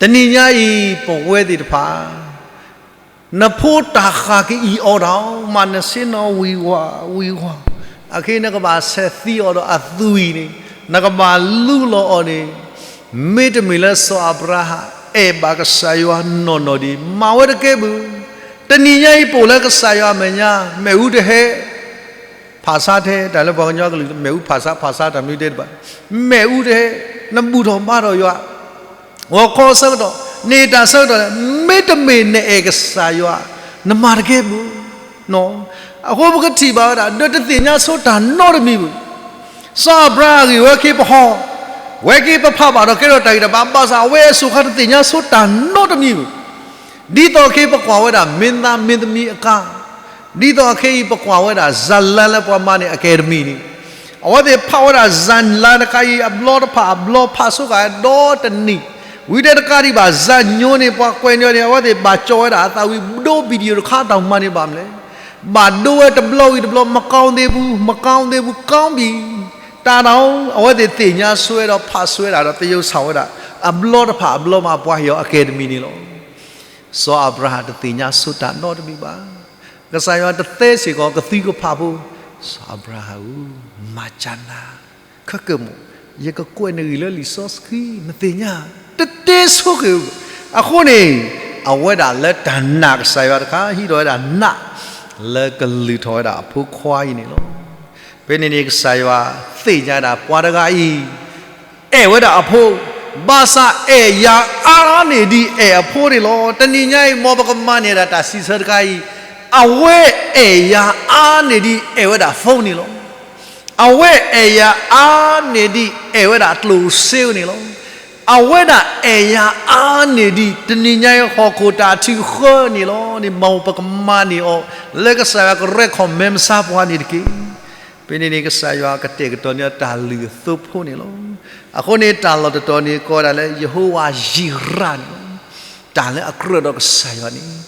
တနံၤညါအံၤ ပဝဲသ့ၣ်တဖၣ် နဖိတၢ်ဃၢ်ကအံၣ်အီၣ်တၢ်, မ့ၢ်နဆ့ၣ်နီၤဝံၤဝါဝံၤဝါ, အခဲအံၤနကဘၣ်ဆဲးသံအီၤဒီးအသွံၣ်န့ၣ်, နကဘၣ်လူလီၤအီၤန့ၣ်, မ့တမ့ၢ်လၢစီၤအၤဘြၤဟၣ် အဲၣ်ဘၣ်ကစၢ်ယွၤနီၢ်နီၢ်ဒံး မၤဝဲတကဲဘၣ်. တနံၤညါအံၤ ပအိၣ်လၢကစၢ်ယွၤအမဲာ်ညါ, မ့ၣ်အူတဟဲ ဖးဆါထဲ တၢ်လၢပှၤကညီကလုာ် မ့ၣ်အူဖးဆါ ဖးဆါတၢ်မနုၤတဲတဘၣ်, မ့ၣ်အူတဟဲ, နဘူၣ်ထီၣ်ဘါထီၣ်ယွၤ, ဂီၤခီဆၢကတီၢ်, န့ၢ်တၢ်ဆၢကတီၢ်လဲၣ်, မ့တမ့ၢ်နအဲၣ်ကစၢ်ယွၤ, နမၤတကဲဘၣ်. အဃိပကထံၣ်ဘၣ်ဝဲဒၣ် ဒီးတသ့ၣ်ညါဆိတၢ်နီတမံၤဘၣ်. စီၤအၤဘြၤဟၣ်အဂ့ၢ်ဝဲက့ၤပဟီၣ်, ဝဲက့ၤပဖးဘၣ်ဒီးကဲထီၣ်တၢ်ဂံၢ်တၢ်ဘါ, ဘၣ်ဆၣ်အဝဲအစိၤခါတသ့ၣ်ညါဆိတၢ်နီတမံၤဘၣ်. ဒ်သိးခဲအံၤပကွၢ်ဝဲဒၣ် မင်းသားမင်းသမီးအကါ, ဒ်သိးခဲအံၤပကွၢ်ဝဲဒၣ် ဇာတ်လမ်းလၢပှၤမၤန့ၢ် Academy န့ၣ်, အဝဲသ့ၣ်ဖးဝဲဒၣ် ဇာတ်လမ်း တခါအံၤ အဘျီတဖၣ်အဘျီ ဖးဆိဃာ်ဒီတနံၣ်, ဝံၤတဲတကးဒံးဘၣ် ဇာတ်ညွှန်း န့ၣ် ပှၤကွဲးန့ၢ်န့ၣ် အဝဲသ့ၣ်ဘၣ်ကၠီၣ်ဝဲဒၣ်အသးဝံၤ ဒိ video တခါ တၢ်မၤန့ၢ်ဘၣ်မနုၤလဲၣ်, ဘၣ်ဒိဝဲတဘျီဝံၤတဘျီ မကောင်းသေးဘူး, မကောင်းသေးဘူး, ကောင်းပြီ, တၢ်ဒီး အဝဲသ့ၣ်သ့ၣ်ညါဆိဝဲဒီး ဖးဆိဝဲဒၣ်ဒီး သယုၢ်ဆၢဝဲဒၣ် အဘျီတဖၣ်အဘျီမး ပှၤဟ့ၣ်အီၤ Academy န့ၣ်လီၤ. စီၤအၤဘြၤဟၣ်တသ့ၣ်ညါဆိတၢ်နီတမံၤဘၣ်. ကစၢ်ယွၤတသ့စ့ၢ်ကီးကသံကဖးဖိ, စီၤအၤဘြၤဟၣ်ဧၢ, မၤစၢၤနၤ, ခဲကၢၢ်မိၣ်, ယကကွဲးနဂ့ၢ်လၢလံာ်စီဆှံ နသ့ၣ်ညါ, တတဲဆိက့ၤဧၢ. အဃိန့ၣ် အဝဲဒၣ်လၢတၢ်နာ်ကစၢ်ယွၤတခါ ဟံးထီၣ်ဝဲဒၣ်နး လၢကလုၢ်ထီၣ်ဝဲဒၣ်အဖိခွါအံၤန့ၣ်လီၤ. ဖဲန့ၣ်န့ၣ် ကစၢ်ယွၤသ့ၣ်ညါဒၣ်ပှၤတဂၤအံၤ အဲၣ်ဝဲဒၣ်အဖိ, ဘၣ်ဆၣ်အဲၣ်ယၤအါန့ၢ်ဒံးအဲၣ်အဖိန့ၣ်လီၤ. တနံၤညါအံၤ မ်ပကမၤန့ၢ်ဒၣ်တၢ်စံးဆၢတခါအံၤ, အဝဲအဲၣ်ယၤအါန့ၢ်ဒံးအဲၣ်ဝဲဒၣ် phone န့ၣ်လီၤ. အဝဲအဲၣ်ယၤအါန့ၢ်ဒံးအဲၣ်ဝဲဒၣ်ကျိၣ်စ့န့ၣ်လီၤ. အဝဲဒၣ်အဲၣ်ယၤအါန့ၢ်ဒံး တနံၤညါအံၤ ဟီၣ်ခိၣ်တၢ်ထုးဃၢန့ၣ်လီၤ. န့ၣ် မ်ပကမၤန့ၢ်အီၤ လၢကစၢ်ယွၤက recommend မၤစၢၤပှၤန့ၣ်တက့ၢ်. ဖဲန့ၣ်န့ၣ် ကစၢ်ယွၤကတဲာ်ကတီၤန့ၢ်တၢ်လုၢ်အသိဖိန့ၣ်လီၤ. အဃိန့ၣ် တၢ်လီၢ်တတီၤန့ၣ် ကိးဝဲဒၣ်လၢ ယဟိဝၤယံးရၤန့ၣ်လီၤ. တၢ်လၢအကြၢးဒီးကစၢ်ယွၤန့ၣ်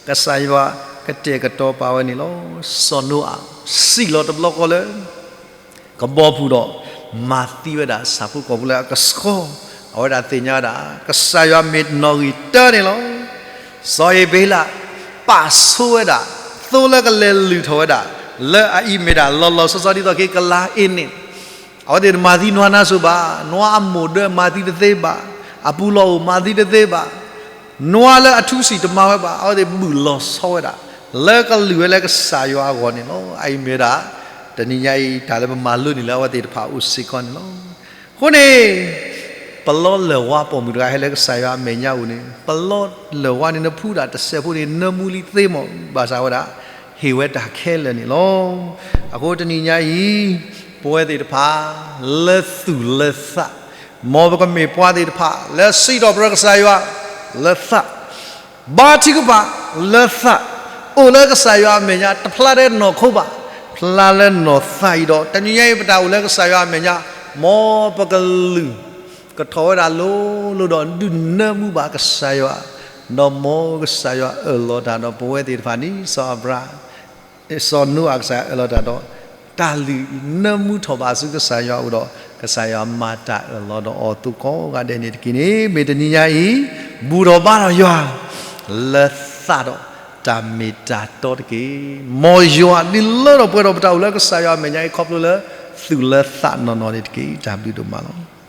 ကစၢ်ယွၤကတဲာ်ကတီၤပာ်ဝဲန့ၣ်လီၤ. စီၤနိအၤ စံၣ်လီၤတဘျီဃီလၢ ကဘီပူၤဒီး မၤသံဝဲဒၣ်ဆၣ်ဖိကီၢ်ဖိလၢအကဆှီ, အဝဲဒၣ်သ့ၣ်ညါဝဲဒၣ် ကစၢ်ယွၤမ့ၢ်နီၣ်ဂံၢ်တၢန့ၣ်လီၤ. စီၤအ့းဘ့လး ပာ်ဆိဝဲဒၣ် သိလၢကလဲၤလုၢ်ထီၣ်ဝဲဒၣ် လၢအအံၤမ့ၢ်ဒၣ်လီၤလီၤဆီဆီဒ်သိးက့ၤကလါအ့န့ၣ်, အဝဲသ့ၣ်တမၤသံနွါနါစိၤဘၣ်, နွါအမိၢ်ဒၢမၤသံတသ့ဘၣ်, အပူၤလီၢ်အိၣ်မၤသံတသ့ဘၣ်, နွါလၢအထူစံၣ်တမၤဝဲဘၣ်, အဝဲသ့ၣ်ဘုၣ်လီၤဆီဝဲဒၣ် လၢကလုၢ်ဝဲလၢကစၢ်ယွၤအဂီၢ်န့ၣ်လီၤ. အအံၤမ့ၢ်ဝဲဒၣ် တနံၤညါအံၤ တၢ်လၢပမၤလိန့ၢ်လၢအဝဲသ့ၣ်တဖၣ်အိၣ်စ့ၢ်ကီးန့ၣ်လီၤ. အဃိန့ၣ် ပလီၢ်လၢၢ်ဝါပိာ်မုၣ်တဂၤဟဲလၢကစၢ်ယွၤအမဲာ်ညါအအိၣ်န့ၣ်, ပလီၢ်လၢၢ်ဝါန့ၣ် နဖှူတၢ်တစဲးဖိန့ၣ် နၢမူလံသ့မး, ဘၣ်ဆၣ်ဝဲဒၣ် ဟ့ၣ်ဝဲတၢ်ခဲလၢာ်န့ၣ်လီၤ. အဃိတနံၤညါအံၤ ပဝဲသ့ၣ်တဖၣ် လၢသူၣ်လၢသး, မ်ပကမ့ၢ်ပှၤသ့ၣ်တဖၣ် လၢစံးထီၣ်ပတြၢၤကစၢ်ယွၤ လၢသး ဘါထုကဖၣ်လၢသး, အိၣ်လၢကစၢ်ယွၤအမဲာ်ညါ တဖျါလၢနီၢ်ခိဘၣ်, ဖျါလၢနီၢ်သးအံၤဒီး တနံၤညါအံၤ ပတၢ်အိၣ်လၢကစၢ်ယွၤအမဲာ်ညါ, မ်ပကလုၢ်ကထီၣ်ဝဲဒၣ်လိၤလိၤဒီး ဒုးနၢမူဘၣ်ကစၢ်ယွၤ, ဒီးမ်ကစၢ်ယွၤအၢၣ်လီၤတၢ်ဒီးပဝဲသ့ၣ်တဖၣ်န့ၣ် စီၤအၤဘြၤ စီၤနိအၤကစၢ်ယွၤအၢၣ်လီၤတၢ်ဒီး တၢ်လုၢ်နၢမူထီၣ်ဘၣ်ဆူကစၢ်ယွၤအအိၣ်ဒီး ကစၢ်ယွၤမၤတၢ်အၢၣ်လီၤဒီးအီၤအသိးကိးဂၤဒဲးန့ၣ်တက့ၢ်န့ၣ် မ့ၢ်တနံၤညါအံၤ ဘူၣ်ထီၣ်ဘါထီၣ်ယွၤ လၢသးဒီးတၢ်မ့ၢ်တၢ်တီတက့ၢ်. မ်ယွၤဒုးလၢထီၣ်ပှဲၤထီၣ်ပတၢ်အိၣ်လၢကစၢ်ယွၤအမဲာ်ညါအံၤ ခီဖျိလၢသူၣ်လၢသးနီၢ်နီၢ်န့ၣ်တက့ၢ်. တၢ်ဘျုးဒိၣ်မးလီၤ.